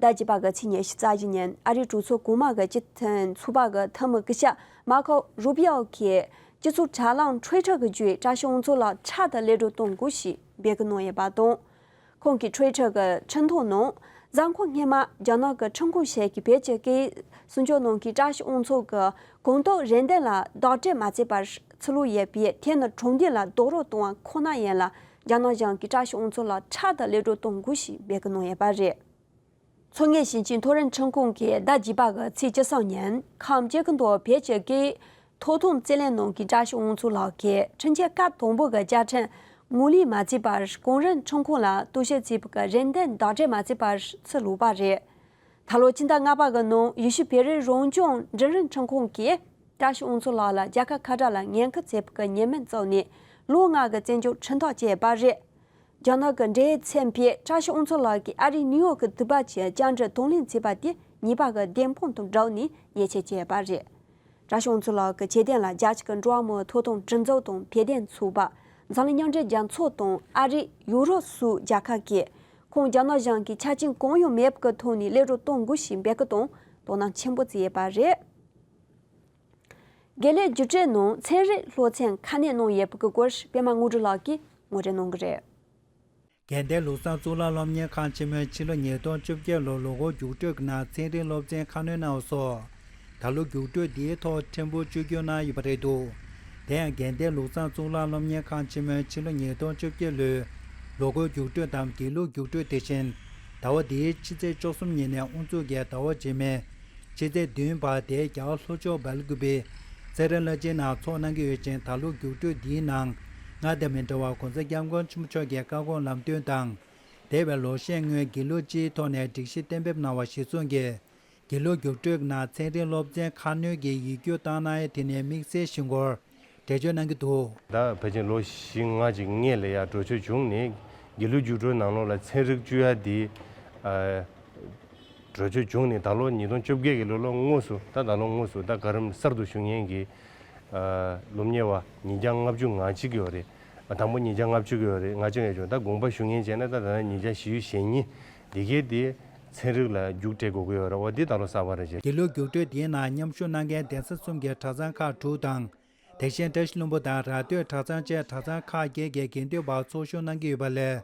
ཟླ་བརྒྱད་པ་གི་ཚེས་ཉི་ཤུ་རྩ་བཞི་ཉིན་ཨ་རིའི་གྲོས་ཚོགས་གོང་མ་གི་སྤྱི་མཐུན་ཚོགས་པ་གི་འཐུས་མི་སྐུ་ཞབས་མར་ཁོ་རུ་པི་ཨོ་གིས་སྤྱི་ཚོགས་དྲ་ལམ་ཊུའི་ཊར་གི་བརྒྱུད་བཀྲ་ཤིས་དབང་ཕྱུག་ལགས་ཕྲག་དང་ཀླད་སྒྲོན་གཏོང་དགོས་ཞེས་འབོད་སྐུལ་གནང་ཡོད་པ་དང་། ཁོང་གིས་ཊུའི་ཊར་གྱི་ཁྲིམས་ཐོག་ནང་གཟའ་འཁོར་སྔོན་མ་རྒྱ་ནག་གི་ཁྲིམས་ཁང་ཞིག་གིས་བོད་ཀྱི་སྐད་ཡིག་སྲུང་སྐྱོབ་གནང་མཁན་བཀྲ་ཤིས་དབང་ཕྱུག་གི་གོང་ཐོག་རེ་འདུན་ལ་བདག་སྤྲོད་མ་བྱས་པར་ཚུར་ལོག་ཡོད་པས། དེ་ནི་དྲང་བདེན་ལ་རྡོག་རོལ་གཏོང་བ་ཁོ་ན་ཡིན་ལ། རྒྱ་ནག་གཞུང་གིས་བཀྲ་ཤིས་དབང་ཕྱུག་ལ་ཕྲག་དང་ཀླད་སྒྲོན་གཏོང་དགོས་ཞེས་འབོད་སྐུལ་གནང་ཡོད་པ་རེད། མཚོ་སྔོན་ཞིང་ཆེན་མཐོ་རིམ་ཁྲིམས་ཁང་གིས་ཟླ་བརྒྱད་པ་གི་ཚེས་བཅུ་གསུམ་ཉིན་ཁམས་སྤྱི་ཁྱབ་མདོ་བོད་ཀྱི་སྐད་ཡིག་ཐོག་དང་རྩིས་ལེན་གནང་མཁན་བཀྲ་ཤིས་དབང་ཕྱུག་ལགས་ཀྱི་ཁྲིམས་ཆད་སྐབས་དང་པོ་གི་བཅའ་ཁྲིམས་ངོས་ལེན་མ་བྱས་པར་གོང་རིམ་ཁྲིམས་ཁང་ལ་གཏུག་བཤེར་བྱས་པའི་རེ་འདུན་བདག་སྤྲོད་མ་བྱས་པར་ཚུར་ལོག་པ་རེད། ད་ལོ་ཕྱི་ཟླ་ལྔ་པ་གི་ནང་ཡུལ་ཤུལ་བོད་རིགས་རང་སྐྱོང་འབྲིང་རིམ་ཁྲིམས་ཁང་གིས་བཀྲ་ཤིས་དབང་ཕྱུག་ལགས་ལ་རྒྱལ་ཁབ་ཁ་བྲལ་ལ་ངན་སྐུལ་བྱས་པའི་ཉེས་མིང་བཙུགས་ནས་ལོ་ལྔ་གི་བཙོན་འཇུག་ཁྲིམས་ཐག་བཅད་པ་རེད། རྒྱ་ནག་གི་འབྲེལ་ཡོད་ཚན་པས་བཀྲ་ཤིས་དབང་ཕྱུག་ལགས་ཀྱིས་ཨ་རིའི་ནིའུ་ཡོག་གི་དུས་བབ་ཀྱི་བཅར་འདྲི་དང་ལེན་བྱས་པ་དེ་ཉེས་པ་གི་བདེན་དཔང་དང་སྦྲགས་ནས་ཉེས་ཆད་བཅད་པ་རེད། བཀྲ་ཤིས་དབང་ཕྱུག་ལགས་ཀྱི་ཁྱད་ལྡན་ལ་རྒྱལ་སྤྱི་གི་འགྲོ་བ་མིའི་ཐོབ་ཐང་སྒྲིག་འཛུགས་དང་བོད་དོན་ཚོགས་པ། འཛམ་གླིང་མཉམ་འབྲེལ་རྒྱལ་ཚོགས་དང་ཨ་རི། ཡུ་རོབ་སོགས་རྒྱལ་ཁབ་ཀྱིས་ཁོང་རྒྱ་ནག་གཞུང་གིས་ཆ་རྐྱེན་གང་ཡང་མེད་པའི་ཐོག་ནས་གློད་བཀྲོལ་གཏོང་དགོས་ཞེས་འབོད་སྐུལ་དང་དོ་སྣང་ཆེན་པོ་བྱས་ཡོད་པ་རེད། དགེ་ལས་རྒྱུགས་སྤྲོད་ནང་ཚན་རིག་སློབ་ཚན་ཁ་སྣོན་གནང་ཡོད་པའི་སྐོར་པད་མ་དངོས་གྲུབ་ལགས་ཀྱིས་ངོ་སྤྲོད་གནང་གི་རེད། དགེ་ལྡན་ལུགས་བཟང་གཙུག་ལག་སློབ་གཉེར་ཁང་ཆེན་མོས་ཕྱི་ལོ་ཉིས་སྟོང་བཅོ་བརྒྱད་ལོར་ལོ་འཁོར་རྒྱུགས་སྤྲོད་ཀྱི་ནང་ཚན་རིག་སློབ་ཚན་ཁ་སྣོན་གནང་བ་སོགས། ད་ལོ་རྒྱུགས་སྤྲོད་འདིའི་ཐོག་ཕྲན་བུ་བཅོས་བསྒྱུར་གནང་ཡོད་པ་རེད་འདུག། དེ་ཡང་དགེ་ལྡན་ལུགས་བཟང་གཙུག་ལག་སློབ་གཉེར་ཁང་ཆེན་མོའི་ཕྱི་ལོ་ཉིས་སྟོང་བཅོ་བརྒྱད་ལོའི་ལོ་འཁོར་རྒྱུགས་སྤྲོད་དམ་དགེ་ལུགས་རྒྱུགས་སྤྲོད་དེ་བཞིན་ཟླ་བ་འདིའི་ཕྱི་ཚེས་བཅུ་གསུམ་ཉིན་ནས་དབུ་འཛུགས་ཀྱིས་ཟླ་བ་རྗེས་མའི་ཕྱི་ཚེས་བདུན་བར་དེའི་རྒྱལ་བ་ལྷོ་ཕྱོགས་སྦེལ་ཀུ་པེ་སེ་ར་ལ་ཅི་ནང་འཚོགས་གནང་གི་ཡོད་ཅིང་། ད་ལོ་རྒྱུགས་སྤྲོད་འདིའི་ནང་སྔར་དང་མི་འདྲ་བར་༸གོང་ས་༸སྐྱབས་མགོན་ཆེན་པོ་མཆོག་གི་བཀའ་དགོངས་ལམ་སྟོན་དང་། འདས་པའི་ལོ་ཤས་སྔོན་དགེ་ལུགས་སྤྱིའི་ཐོག་ནས་སྒྲིག་གཞི་གཏན་འབེབས་གནང་བ་གཞིར་བཟུང་གིས། དགེ་ལུགས་རྒྱུགས་སྤྲོད་ནང་ཚན་རིག་སློབ་ཚན་ཁ་སྣོན་གྱི་ཡིག་སྒྱུར་བཏང་གནང་ཡས་དེ་ནི་དམིགས་བསལ་ཞིག་སྐོར་འགྲེལ་བརྗོད་གནང་གི་འདུག། ད་ཕལ་ཆེར་ལོ་བཞི་ལྔ་ཅིག་སྔོན་ལ་ཡ་གྲོས་ཆོད་བྱུང་ནས་དགེ་ལུགས་རྒྱུགས་སྤྲོད་ནང་ལོགས་ལ་ཚན་རིག་བཅུག་ཡ་དེ་ཨ་གྲོས་ཆོད་བྱུང་ནས་ད་ལོ་ཉིས་སྟོང་བཅོ་བརྒྱད་ཀྱི་ལོ་ལོ་དངོས་སུ་ད་ད་ལོ་དངོས་སུ་ད་ག་རིམ་གསར་དུ་ཞུགས་མཁན་གྱི་ཨ་སློབ་གཉེར་བ་ཉིས་བརྒྱ་ལྔ་བཅུ་ང་གཅིག་ཡོད་རེད། ཨ་དང་པོ་ཉིས་བརྒྱ་ལྔ་བཅུ་ཡོད་རེད། ང་གཅིག་ཡོད་བྱུང་། ད་དགོངས་པ་ཞུ་མཁན་བྱས་ན་ད་ད་ལྟ་ཉིས་བརྒྱ་བཞི་བཅུ་ཞེ་གཉིས་འདི་གའི་དེ་ཚན་རིག་ལ་རྒྱུགས་སྤྲད་དགོས་ཀྱི་ཡོད་རེད། འོ་འདི་ད་ལོ་གསར་པ་རེད་བྱས། དགེ་ལུགས་རྒྱུགས་སྤྲོད་དེའི་ནང་མཉམ་ཞུགས་གནང་མཁན་གདན་ས་གསུམ་གྱི་གྲྭ་ཚང་ཁག་དྲུག་དང་། དེ་བཞིན་བཀྲ་ཤིས་ལྷུན་པོ་དང་ར་སྟོད་གྲྭ་ཚང་བཅས་གྲྭ་ཚང་ཁག་བརྒྱད་ཀྱི་དགེ་འདུན་པ་ཚོགས་ཞུགས་གནང་གི་ཡོད་པ་ལས།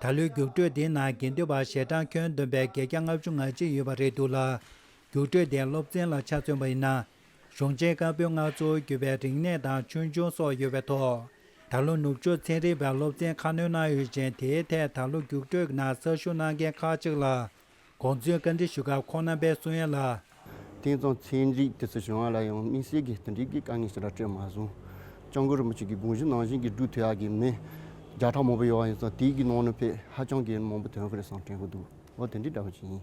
ད་ལོའི་རྒྱུགས་སྤྲོད་འདིའི་ནང་དགེ་འདུན་པ་ཞལ་གྲངས་ཁྱོན་བསྡོམས་པའི་བརྒྱད་བརྒྱ་ལྔ་བཅུ་ང་གཅིག་ཡོད་པ་རེད་འདུག་ལ། རྒྱུགས་སྤྲོད་དེ་སློབ་ཚན་ལ་ཆ་མཚོན་པ་ཡིན་ན། གཞུང་ཆེན་བཀའ་པོད་ལྔ་གཙོ་བོར་གྱུར་པའི་རིག་གནས་དང་ཆོས་འབྱུང་སོགས་ཡོད་པའི་ཐོག་ད་ལོ་ནུབ་ཕྱོགས་ཚན་རིག་པའི་སློབ་ཚན་ཁ་སྣོན་གནང་ཡོད་ཅིང་། དེའི་ཐད་ད་ལོ་རྒྱུགས་སྤྲོད་ནང་གསར་ཞུགས་གནང་མཁན་ཁག་ཅིག་ལ་དགོངས་ཚུལ་བཀའ་འདྲི་ཞུ་སྐབས་ཁོང་རྣམ་པས་གསུང་ཡ་ལ། དེང་སང་ཚན་རིག་དེ་ཚོ་བྱུང་བ་ལ་ཡང་དམིགས་བསལ་གྱི་དེ་འདྲའི་གི་དཀའ་ངལ་ཞེ་དྲག་འཕྲད་མ་སོང་། སྐྱབས་མགོན་རིན་པོ་ཆེ་གི་དགོངས་གཞི་ནང་བཞིན་གྱི་སྒྲུབ་ཐུབ་ཡ་གི་མི་བརྒྱ་ཕྲག་མང་པོ་ཡོད་པ་ཡིན་ཙང་། དེའི་གི་ནང་ནས་ཕེ་ཧ་ཅང་གི་མང་པོ་ཐོན་གི་རེད་བསམ་དྲན་གི་འདུག། འོ་དེ་འདྲའི་འདྲ་པོ་ཅིག་ཡིན།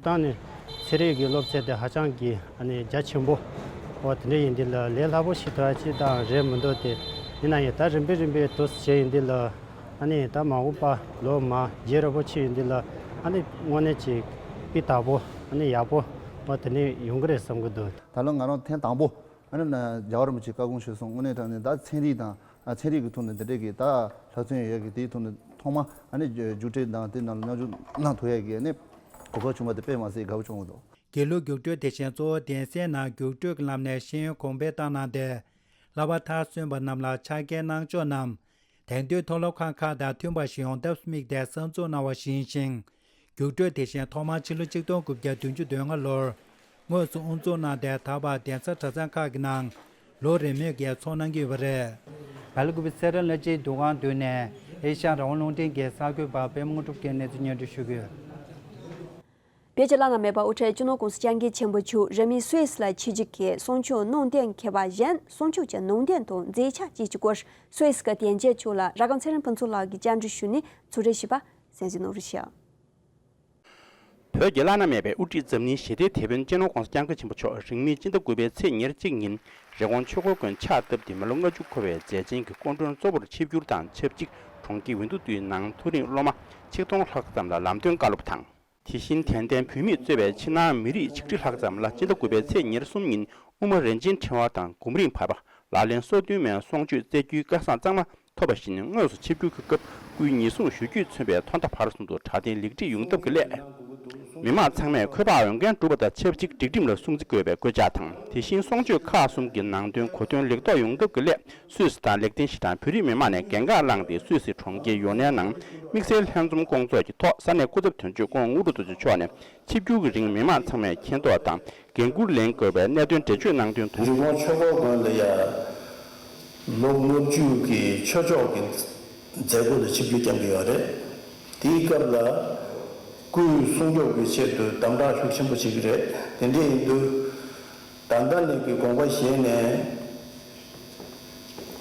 ད་ནི་ཚན་རིག་གི་སློབ་ཚན་དེ་ཧ་ཅང་གི་ཨ་ནི་རྒྱ་ཆེན་པོ། འོ་དེ་འདྲ་ཡིན་དུས་ལ་ལས་སླ་པོ་ཞིག་ཐོན་ཡ་ཅིག་དང་རེད་མི་འདུག་སྟེ། ཡིན་ན་ཡང་ད་རིམ་པས་རིམ་པས་དུ་བྱས་ཡིན་དུས་ལ། ཨ་ནི་ད་མ་འོངས་པ་ལོ་མ་རྒྱས་རབས་པོ་ཆེ་ཡིན་དུས་ལ། ཨ་ནི་དངོས་གནས་ཅིག་སྤུས་དག་པོ། ཨ་ནི་ཡག་པོ། འོ་དེ་འདྲ་ཡོང་གི་རེད་བསམ་གི་འདུག། ད་ལོ་ང་རང་ཐེངས་དང་པོ་ཨ་ནི་ན་རྒྱལ་བ་རིན་པོ་ཆེ་བཀའ་དགོངས་ཞུས་སོང་། དངོས་གནས་དྲང་གནས་ད་ཚན་རིག་དང་། ཨ་ཚན་རིག་གི་ཐོག་ནས་འདི་འདྲས་ཀྱི་ད་ལྷ་ཚན་ཡོད་ཀྱི་དེའི་ཐོག་ནས་ཐོག་མ་ཨ་ནི་རྒྱུགས་སྤྲོད་དང་དེ་ནང་ལ་མཉམ་ཞུགས་གནང་ཐུབ་ཡ་གི་ཨ་ནི་གོ་སྐབས་བྱུང་བ་དེ་དཔེ་མ་སྲིད་དགའ་པོ་བྱུང་གི་འདུག། དགེ་ལུགས་རྒྱུགས་སྤྲོད་དེ་བཞིན་གཙོ་བོ་གདན་སའི་ནང་རྒྱུགས་སྤྲོད་ཀྱི་ལམ་ནས་ཤེས་ཡོན་གོང་འཕེལ་བཏང་གནང་སྟེ། བསླབ་པ་མཐར་སོན་པ་རྣམས་ལ་ཕྱག་འཁྱེར་གནང་ཕྱོགས་རྣམས་དེང་དུས་མཐོ་སློབ་ཁང་ཁག་དང་མཐུན་པ་ཞིག་ཡོང་ཐབས་དམིགས་ཏེ་གསར་འཛུགས་གནང་བ་ཞིག་ཡིན་ཞིང་། རྒྱུགས་སྤྲོད་དེ་བཞིན་ཐོག་མར་ཕྱི་ལོ་ཆིག་སྟོང་དགུ་བརྒྱ་བདུན་ཅུ་དོན་ལྔ་ལོར་དངོས་སུ་དབུ་འཛུགས་གནང་སྟེ། ད་བར་གདན་ས་གྲྭ་ཚང་ཁག་གི་ནང་ལོ་རེ་མོས་ཀྱིས་འཚོགས་གནང་གི་ཡོད་པ་རེད། སྦེལ་ཀོབ་སེ་ར་ལ་ཅིའི་འདུ་ཁང་མདུན་ནས་ཨེ་ཤ་ཡ་རང་དབང་རླུང་འཕྲིན་གྱི་གསར་འགོད་པ་པད་མ་དངོས་གྲུབ་ཀྱིས་གནས་ཚུལ་སྙན་སྒྲོན་ཞུ་གི་ཡོད། བོད་ཀྱི་བླ་ན་མེད་པ་དབུ་ཁྲིད་སྤྱི་ནོར་༸གོང་ས་༸སྐྱབས་མགོན་ཆེན་པོ་མཆོག་རིང་མིན་སུད་སི་ལ་ཆིབས་བསྒྱུར་གྱིས་གསུང་ཆོས་གནང་དོན། མཁས་པ་གཞན་གསུང་ཆོས་ཀྱི་གནང་དོན་དང་མཛད་འཆར་བཅས་ཀྱི་སྐོར་སུད་སི་གི་དོན་གཅོད་མཆོག་ལ་ར་སྒམ་ཚེ་རིང་ཕུན་ཚོགས་ལགས་ཀྱིས་བཅར་འདྲི་ཞུས་ནས་ཚོགས་འདུར་ཞུས་པ་གསན་གཟིགས་གནང་རོགས་ཞུ། བོད་ཀྱི་བླ་ན་མེད་པའི་དབུ་ཁྲིད་འཛམ་གླིང་ཞི་བདེའི་དེད་དཔོན་སྤྱི་ནོར་༸གོང་ས་༸སྐྱབས་མགོན་ཆེན་པོ་མཆོག་རིང་མིན་སྤྱི་ཟླ་དགུ་པའི་ཚེས་ཉེར་གཅིག་ཉིན་རི་ཀོན་ཆོས་འཁོར་དགོན་ཕྱག་བཏབ་སྟེ་མི་ལོ་ལྔ་བཅུ་འཁོར་བའི་མཛད་ཆེན་གྱི་སྐུ་མགྲོན་གཙོ་བོར་ཆིབས་བསྒྱུར་དང་ཆབས་ཅིག་གྲོང་ཁྱེར་ཝིན་ཏུ་ཏུའི་ནང་མཐོ་རིམ་སློབ་མ་ཆིག་སྟོང་ལྷག་ཙམ་ལ་ལམ་སྟོན་བཀའ་སློབ་དང་། དེ་བཞིན་དད་ལྡན་བོད་མིས་གཙོས་པའི་ཕྱི་ནང་མི་རིགས་ཆིག་ཁྲི་ལྷག་ཙམ་ལ་སྤྱི་ཟླ་དགུ་པའི་ཚེས་ཉེར་གསུམ་ཉིན་དབུ་མ་རིན་ཆེན་ཕྲེང་བ་དང་གོམ་རིམ་བར་པ་ལག་ལེན་སོ་བདུན་མའི་གསུང་ཆོས་སྩལ་རྒྱུའི་སྐལ་བཟང་གཙང་མ་ཐོབ་པ་བཞིན། དངོས་སུ་ཆིབས་བསྒྱུར་གྱི་སྐབས་སྐུའི་ཉེས་སྲུང་ཞུ་རྒྱུས་མཚོན་པའི་ཐོག་མཐའ་བར་གསུམ་དུ་དྲང་བདེན་ལེགས་སྒྲིག་ཡོང་ཐབས་ཀྱི་སླད། མི་མང་ཚང་མས་འཁོས་དཔག་འོས་འགན་སྒྲུབ་པ་དང་ཆབས་ཅིག་སྒྲིག་ཁྲིམས་ལ་སྲུང་བརྩི་དགོས་པའི་སྐུལ་ལྕག་དང་། དེ་བཞིན་གསུང་ཆོས་ཁག་གསུམ་གྱི་ནང་དོན་གོ་དོན་ལེགས་ཐོག་ཡོང་ཐབས་ཀྱི་སླད། སུད་སི་དང་ལེག་ཏེན་ཤི་ཏན་བོད་རིགས་མི་མང་ནས་འགན་ཁག་བླངས་ཏེ། སུད་སི་གྲོང་ཁྱེར་ཡོ་ནན་ནང་དམིགས་བསལ་ལྷན་འཛོམས་སྐོང་ཚོགས་ཀྱི་ཐོག་ས་གནས་སྐུ་ཚབ་དོན་གཅོད་ཀོང་དངོས་གྲུབ་རྡོ་རྗེ་མཆོག་ནས། ཆིབས་བསྒྱུར་གྱི་རིང་མི་མང་ཚང་མས་མཁྱེན་རྟོགས་དང་འགན་འཁུར་ལེན་དགོས་པའི་གནད་དོན་འགྲེལ་བརྗོད་གནང་དོན་དུ། རི་ཀོན་ཆོས་འཁོར་དགོན་ལ་ཡ་ལོ་ལྔ་བཅུ་གི་ཆོས་ཕྱོགས་ཀྱི་མཛད་སྒོ་ལ་ཆིབས་བསྒྱུར་བསྐྱངས་ཀྱི་ཡོད་རེད། དེའི་སྐབས་ལ་སྐུའི་སྲུང་སྐྱོབ་ཀྱི་ཆེད་དུ་དམ་དྲག་ཤུགས་ཆེན་པོ་བྱེད་ཀྱི་རེད། དེ་འདྲ་ཡིན་དུས་ད་ལྟ་ནས་ཀྱི་དགོངས་པ་བཞེས་ནས།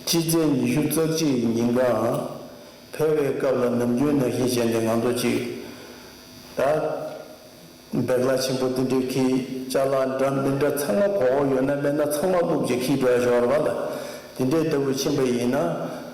ཕྱི་ཚེས་ཉི་ཤུ་རྩ་གཅིག་ཉིན་གང་ཕེབས་པའི་སྐབས་ལ་ནམ་རྒྱུན་ནང་བཞིན་བྱས་ནས་ང་ཚོ་གཅིག་ད་བེག་ལ་ཆེན་པོ་འདི་འདྲའི་འཁྱེར། ཅ་ལག་འདྲ་འདི་འདྲ་ཚང་མ་གོ་བ་ཡོད་ན་མེད་ན་ཚང་མ་བླུགས་བྱས་འཁྱེར་འགྲོ་ཡ་ཞོར་བ་ལ། དེ་འདྲའི་ལྟ་བུ་ཕྱིན་པ་ཡིན་ན་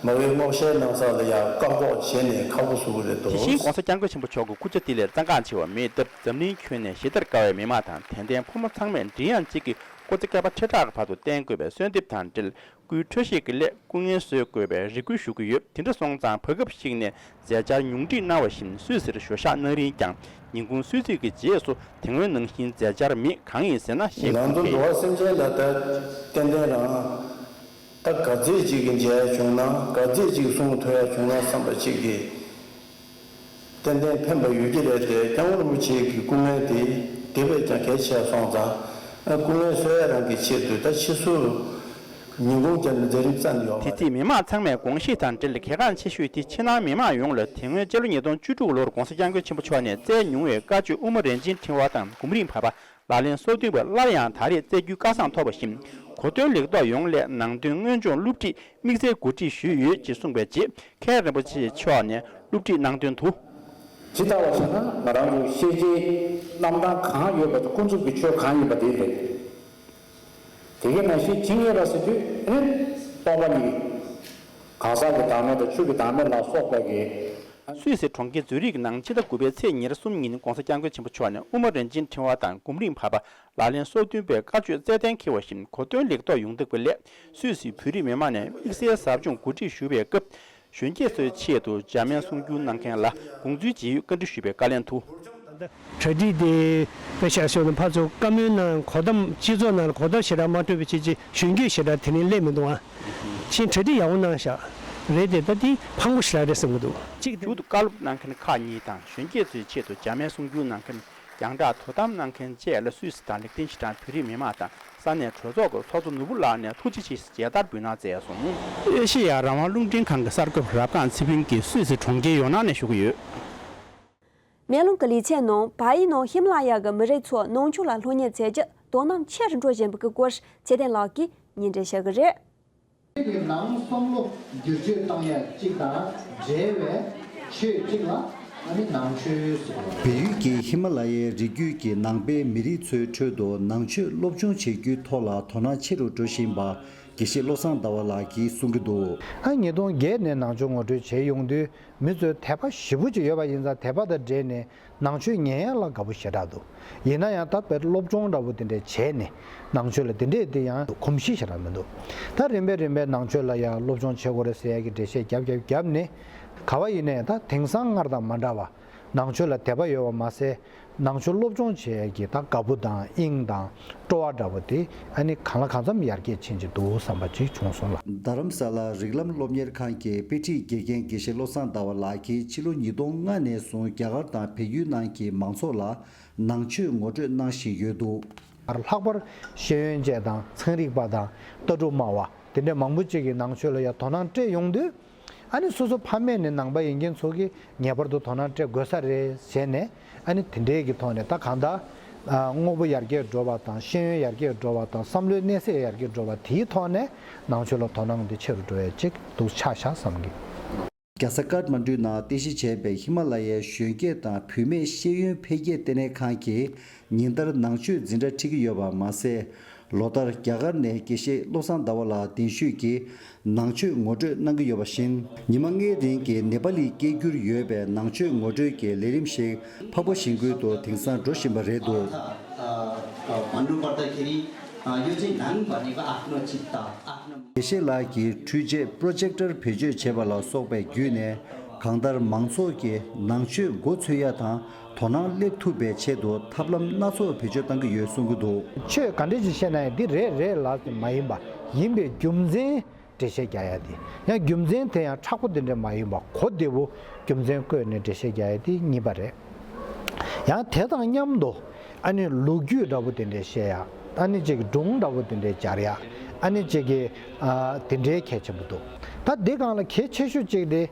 མ་བའི་སྔོག་བཤེར་གནང་ས་ལ་ཡང་བཀག་འགོག་བྱས་ནས་ཁག་པོ་བཟོ་གི་རེད་དེ་འདུག། བཞིན་༸གོང་ས་༸སྐྱབས་མགོན་ཆེན་པོ་མཆོག་གི་སྐུ་ཕྱྭ་ཏི་ལའི་གཙང་ཁང་ཆེ་བ་མེད་སྟབས། འཛམ་གླིང་ཁྱོན་ནས་ཞེ་དྲག་དཀའ་བའི་མི་མང་དང་དད་ལྡན་ཕོ་མོ་ཚང་མས་མགྲིན་དབྱངས་གཅིག་གིས་སྐུ་ཚེ་བསྐལ་པ་ཁྲི་ཕྲག་གི་བར་དུ་བརྟན་དགོས་པའི་གསོལ་འདེབས་དང་འབྲེལ། སྐུའི་འཕྲོད་བཞེས་ཀྱི་སླད་སྐུ་ངལ་གསོ་དགོས་པའི་རེ་སྐུལ་ཞུ་གི་ཡོད། དེ་འདྲ་སོང་ཙང་བར་སྐབས་ཤིག་ནས་མཛད་འཆར་ཉུང་བསྒྲིགས་གནང་བ་བཞིན་སུད་སིར་ཞུ་བཞག་གནང་རིང་ཀྱང་ཉིན་གུང་གསོལ་ཚིགས་ཀྱི་རྗེས་སུ་དེ་སྔོན་ནང་བཞིན་མཛད་འཆར་མེད། གང་ཡིན་ཟེར་ན་ཞེས་ང་ཚོ་འབོད་འགྲོ་བ་སེམས་ཅན་ལ་ད་ཏན་ཏན་རང་ད་ག་ཚོད་ཅིག་གི་མཇལ་ཡ་བྱུང་ན། ག་ཚོད་ཅིག་གསུང་ཐོས་ཡ་བྱུང་ན་བསམ་པ་ཅིག་གིས། ཏན་ཏན་ཕན་པ་ཡོད་ཀྱི་རེད་དེ། སྐྱབས་མགོན་རིན་པོ་ཆེ་གི་སྐུ་ངལ་དེ་དེ་བས་ཀྱང་གལ་ཆེ་སོང་ཙང་། སྐུ་ངལ་གསོ་ཡ་རང་གི་ཆེད་དུ་ད་ཕྱི་སོ་ ཉིན་གུང་དེར་མཛད་རིམ་བསྩལ་ཡོད་པ་དེ་རེད། རྩིས་མི་མང་ཚང་མས་དགོངས་བཞེས་དང་འབྲེལ་གལ་འགངས་ཆེ་ཤོས་དེ་ཕྱི་ནང་མི་མང་ཡོངས་ལ་དེ་སྔོན་སྤྱི་ལོ་ཉིས་སྟོང་བཅུ་དྲུག་ལོར་༸གོང་ས་༸སྐྱབས་མགོན་ཆེན་པོ་མཆོག་ནས་བསྩལ་མྱོང་བའི་བཀའ་ཆོས་དབུ་མ་རིན་ཆེན་ཕྲེང་བ་དང་གོམ་རིམ་བར་པ་ལག་ལེན་སོ་བདུན་པ་སླར་ཡང་ད་རེས་བསྩལ་རྒྱུའི་བཀའ་བཟང་ཐོབ་པ་བཞིན་གོ་སྟོན་ལེགས་ཐོག་ཡོངས་སླད་ནང་དོན་དངོས་སྦྱོང་སློབ་ཁྲིད་དམིགས་བསལ་གོ་སྒྲིག་ཞུས་ཡོད་ཅེས་གསུངས་པའི་རྗེས་མཁན་རིན་པོ་ཆེ་མཆོག་ནས་སློབ་ཁྲིད་གནང་དོན་དུ། ཇི་ལྟ་བ་བྱས་ན་ང་རང་ཚོ་ཤེས་བྱའི་རྣམ་གྲངས་གང་ཡོད་པ་དེ་ཀུན་རྫོབ་ཀྱི་ཆོས་གང་ཡིན་པ་དེ་རེད། དེ་གའི་ནང་བཞིན་ཇི་སྙེད་པ་ཟེར་དུས་ཨེ་སྟོང་པ་ཉིད། གང་ཟག་གི་བདག་མེད་དང་ཆོས་ཀྱི་བདག་མེད་ལ་སོགས་པ་གི། སུད་སི་གྲོང་ཁྱེར་ཛུ་རིག་ནང་ཕྱི་ཟླ་དགུ་པའི་ཚེས་ཉེར་གསུམ་ཉིན་༸གོང་ས་༸སྐྱབས་མགོན་ཆེན་པོ་མཆོག་ནས་དབུ་མ་རིན་ཆེན་ཕྲེང་བ་དང་གོམ་རིམ་བར་པ་ལག་ལེན་སོ་བདུན་པའི་བཀའ་ཆོས་རྩལ་གཏན་འཁེལ་བ་བཞིན་གོ་སྟོན་ལེགས་ཐོག་ཡོང་ཐུབ་པའི་སླད་སུད་སིའི་བོད་རིགས་མི་མང་ནས་དམིགས་བསལ་ཟབ་སྦྱོང་གོ་སྒྲིག་ཞུ་བའི་སྐབས། གཞོན་སྐྱེས་ཚོའི་ཆེད་དུ་འཇར་མན་གསུང་སྒྱུར་གནང་མཁན་ལ་དགོངས་ཚུལ་ཇི་ཡོད་བཀའ་འདྲི་ཞུས་པའི་བཀའ་ལན་དུ། གྲ་སྒྲིག་དེ་དཔེ་ཆ་ཤོག་ནང་ཕར་ཚུར་བཀའ་མོལ་གནང་། གོ་གདམས་སྤྱི་ཚོགས་ནང་ལ་གོ་གདམས་ཞེ་དྲག་མ་སྤྲོད་པའི་ཆེད་ཀྱི་གཞོན་སྐྱེས་ཞེ་དྲག་དེ་རིང་སླེབས་མི་འདུག་ཨ། ཕྱིན་གྲ་སྒྲིག་ཡག་པོ་གནང་ཤག་རེད་དེ་ད་དེ་ཕངས་པོ་ཞེ་དྲག་རེད་བསམ་གྱི་འདུག་གཅིག་དེ་མཇུག་ཏུ་བཀའ་སློབ་གནང་མཁན་ཁག་གཉིས་དང་གཞོན་སྐྱེས་ཚོའི་ཆེད་དུ་འཇར་མན་གསུང་སྒྱུར་གནང་མཁན་རྒྱང་བསྒྲགས་དོ་དམ་གནང་མཁན་བཅས་ལ་སུད་སི་དང་ལིག་ཏེན་ཤི་ཏན་བོད་རིགས་མི་མང་དང་ས་གནས་གྲོས་ཚོགས་ཀྱི་ཚོགས་གཙོ་ནོར་བུ་ལགས་ནས་ཐུགས་རྗེ་ཆེ་ཞེས་མཇལ་དར་འབུལ་གནང་མཛད་སོང་། ཨེ་ཤེ་ཡ་རང་དབང་རླུང་འཕྲིན་ཁང་གི་གསར་འགོད་པ་རབ་སྒང་ཚེ་ཕུན་གྱིས་སུད་སི་གྲོང་ཁྱེར་ཡོ་ནན་ནས་ཞུ་གི་ཡོད། མེ་ལོང་གི་ལེ་ཚན་ནང་བལ་ཡུལ་ནང་ཧི་མ་ལ་ཡ་གི་མི་རིགས་ཚོ་ནང་ཆོས་ལ་སློབ་གཉེར་བྱེད་རྒྱུ་དོ་སྣང་ཆེ་རུ་འགྲོ་བཞིན་པའི་སྐོར་ཚེ་བརྟན་ལགས་ཀྱིས་སྙན་སྒྲོན་ཞུ་གི་རེད། ཀྱི་ནང་བསམ་བློ་བསྒྱུར་བཅོས་བཏང་ཡ་གཅིག་དང་འབྲེལ་བའི་ཆོས་གཅིག་ལ་ཨ་ནི་ནང་ཆོས་ཟེར་བ། བལ་ཡུལ་གྱི་ཧི་མ་ལ་ཡའི་རི་རྒྱུད་ཀྱི་ནང་པའི་མི་རིགས་ཚོའི་ཁྲོད་དུ་ནང་ཆོས་སློབ་སྦྱོང་བྱེད་རྒྱུའི་ཐོག་ལ་དོ་སྣང་ཆེ་རུ་འགྲོ་བཞིན་པ་དགེ་བཤེས་བློ་བཟང་ཟླ་བ་ལགས་ཀྱིས་གསུང་གི་འདུག་ཨ་ཉིས་སྟོང་བརྒྱད་ནས་ནང་ཆོས་ངོ་སྤྲོད་བྱས་ཡོང་དུས་མི་ཚོས་དད་པ་ཞེ་པོ་ཅིག་ཡོད་པ་ཡིན་ཙང་དད་པ་དང་འབྲེལ་ནས། ནང་ཆོས་ཉན་ཡ་ལ་དགའ་པོ་ཞེ་དྲག་འདུག་ཡིན་ན་ཡང་ད་དཔེ་སློབ་སྦྱོང་འདྲ་པོ་དེ་འདྲས་བྱས་ནས་ནང་ཆོས་ལ་དེ་འདྲས་དེ་ཡང་གོམས་གཤིས་ཞེ་དྲག་མི་འདུག་ད་རིམ་པས་རིམ་པས་ནང་ཆོས་ལ་ཡང་སློབ་སྦྱོང་བྱེད་དགོས་རེད་ཟེར་ཡ་གི་འགྲེལ་བཤད་རྒྱབ་རྒྱབ་རྒྱབ་ནས་ག་བ་ཡིན་ནའི་ད་དེང་སང་སྔར་དང་མ་འདྲ་བ་ནང་ཆོས་ལ་དད་པ་ཡོད་པ་མ་ཟད་ནང་ཆོས་སློབ་སྦྱོང་བྱེད་ཡ་གི་ད་དགའ་པོ་དང་དབྱིངས་དང་སྤྲོ་བ་འདྲ་པོ་དེ་ཨ་ནི་གང་ལ་གང་འཚམ་ཡར་རྒྱས་ཕྱིན་གྱི་འདུག་བསམ་པ་ཅིག་བྱུང་སོང་ལ། རྡ་རམ་ས་ལ་རིགས་ལམ་སློབ་གཉེར་ཁང་གི་དཔེ་ཁྲིད་དགེ་རྒན་དགེ་བཤེས་བློ་བཟང་ཟླ་བ་ལགས་ཀྱིས་ཕྱི་ལོ་ཉིས་སྟོང་ལྔ་ནས་བཟུང་རྒྱ་གར་དང་བལ་ཡུལ་ནང་གི་མང་ཚོགས་ལ་ནང་ཆོས་ངོ་སྤྲོད་གནང་བཞིན་ཡོད་འདུག་ལྷག་པར་ཤེས་ཡོན་ཅན་དང་ཚན་རིག་པ་དང་ལྟ་གྲུབ་སྨྲ་བ་དེ་འདྲ་མང་པོ་ཅིག་གིས་ནང་ཆོས་ལ་ཡང་དོ་སྣང་སྤྲད་ཡོང་དུས། ཨ་ནི་སོ་སོ་ཕ་མས་ནི་ནང་པ་ཡིན་མཁན་ཚོ་གིས་ངེས་པར་དུ་དོ་སྣང་སྤྲད་དགོས་ས་རེད་ཟེར་ནས་ཨ་ནི་དེ་འདྲའི་གི་ཐོག་ནས་ད་གང་ལྟར་དངོས་པོ་ཡར་རྒྱས་འགྲོ་བ་དང་ཤེས་ཡོན་ཡར་རྒྱས་འགྲོ་བ་དང་བསམ་བློའི་གནས་ཚད་ཡར་རྒྱས་འགྲོ་བ་དེའི་ཐོག་ནས་ནང་ཆོས་ལ་དོ་སྣང་དེ་ཆེ་རུ་འགྲོ་ཡ་གཅིག་འདུག་ཆགས་ཤག་བསམ་གི། རྒྱལ་ས་ཀཏ་མན་ཌུ་ནང་རྟེན་གཞི་བྱས་པའི་ཧི་མ་ལ་ཡའི་གཞོན་སྐྱེས་དང་བུད་མེད་ཤེས་ཡོན་འཕེལ་རྒྱས་ལྟེ་གནས་ཁང་གིས་ཉིན་ལྟར་ནང་ཆོས་འཛིན་གྲྭ་ཁྲིད་ཀྱི་ཡོད་པ་མ་ཟད། ལོ་ལྟར་རྒྱ་གར་ནས་དགེ་བཤེས་བློ་བཟང་ཟླ་བ་ལགས་གདན་ཞུས་ཀྱིས་ནང་ཆོས་ངོ་སྤྲོད་གནང་གི་ཡོད་པ་བཞིན། ཉི་མ་ལྔའི་རིང་གི་ནེ་པ་ལིའི་སྐད་སྒྱུར་ཡོད་པའི་ནང་ཆོས་ངོ་སྤྲོད་ཀྱི་ལས་རིམ་ཞིག་འཕགས་པ་ཞིང་ཀུན་དུ་དེང་སང་འགྲོ་བཞིན་པ་རེད་འདུག་ཨ་ཨ་དགེ་བཤེས་ལགས་ཀྱིས་འཕྲུལ་ཆས་པྲོ་ཇེག་ཊར་བེད་སྤྱོད་བྱས་པ་ལ་སོགས་པའི་བརྒྱུད་ནས་གང་ལྟར་མང་ཚོགས་ཀྱིས་ནང་ཆོས་མགོ་ཚོས་ཡ་དང་དོ་སྣང་སླེབས་ཐུབ་པའི་ཆེད་དུ་ཐབས་ལམ་སྣ་ཚོགས་བེད་སྤྱོད་གཏང་གི་ཡོད་གསུང་གི་འདུག་ཆོས་ག་འདྲ་ཞིག་བཤད་ན་ཡང་འདི་རེད་རེད་ལབ་ཙམ་མ་ཡིན་པ་ཡིན་པའི་རྒྱུ་མཚན་འགྲེལ་བཤད་རྒྱག་ཡ་དེ་ཡང་རྒྱུ་མཚན་དེ་ཡང་མཁྲེགས་པོ་དེ་འདྲ་མ་ཡིན་པ་གོ་བདེ་པོ་རྒྱུ་མཚན་བཀོད་ནས་འགྲེལ་བཤད་རྒྱག་ཡ་དེ་གཉིས་པ་རེད། ཡང་དེ་དང་མཉམ་དུ་ཨ་ནི་ལོ་རྒྱུས་འདྲ་པོ་དེ་འདྲ་བཤད་ཡ་ཨ་ནི་ཅིག་སྒྲུང་འདྲ་པོ་དེ་འདྲ་སྦྱར་ཡ་ཨ་ནི་ཅིག་གི་ཨ་དེ་འདྲའི་གལ་ཆེན་པོ་འདུག་ད་འདི་སྒང་ལ་གལ་ཆེ་ཤོས་ཅིག་དེ།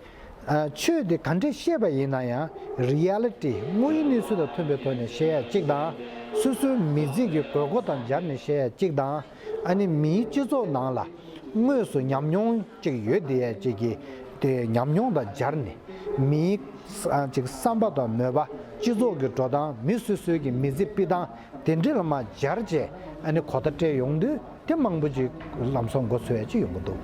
ཨ་ཆོས་དེ་ག་འདྲས་བཤད་པ་ཡིན་ན་ཡང་རི་ཡ་ལི་ཊི་དངོས་ཡོད་གནས་ཚུལ་དང་མཐུན་པའི་ཐོག་ནས་བཤད་ཡ་གཅིག་དང་། སོ་སོའི་མི་ཚེ་གི་དགོས་མཁོ་དང་སྦྱར་ནས་བཤད་ཡ་གཅིག་དང་། ཨ་ནི་མིའི་སྤྱི་ཚོགས་ནང་ལ་དངོས་སུ་ཉམས་མྱོང་གཅིག་ཡོད་བསྡད་ཡ་གཅིག་གི་དེ་ཉམས་མྱོང་དང་སྦྱར་ནས་མིའི་ཨ་ཅིག་བསམ་པ་དང་མོས་པ་སྤྱི་ཚོགས་ཀྱི་འགྲོ་སྟངས་མི་སོ་སོའི་གི་མི་ཚེ་སྤྱི་སྟངས་དེ་འདྲ་ལ་མ་སྦྱར་བྱས་ཨ་ནི་གོ་བརྡ་སྤྲད་ཡོང་དུས་དེ་མང་པོ་ཅིག་ལམ་སང་མགོ་ཚོས་ཡ་ཅིག་ཡོང་གི་འདུག་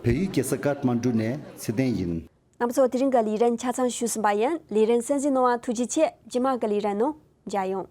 བལ་ཡུལ་རྒྱལ་ས་ཀཏ་མན་ཌུ་ནས་ཚེ་བརྟན་ཡིན། རྣམ་པ་ཚོ་དེ་རིང་གི་ལས་རིམ་ཆ་ཚང་ཞུས་ཟིན་པ་ཡིན། ལས་རིམ་གསན་གཟིགས་གནང་བ་ཐུགས་རྗེ་ཆེ། རྗེས་མ་གི་ལས་རིམ་ནང་མཇལ་ཡོང་།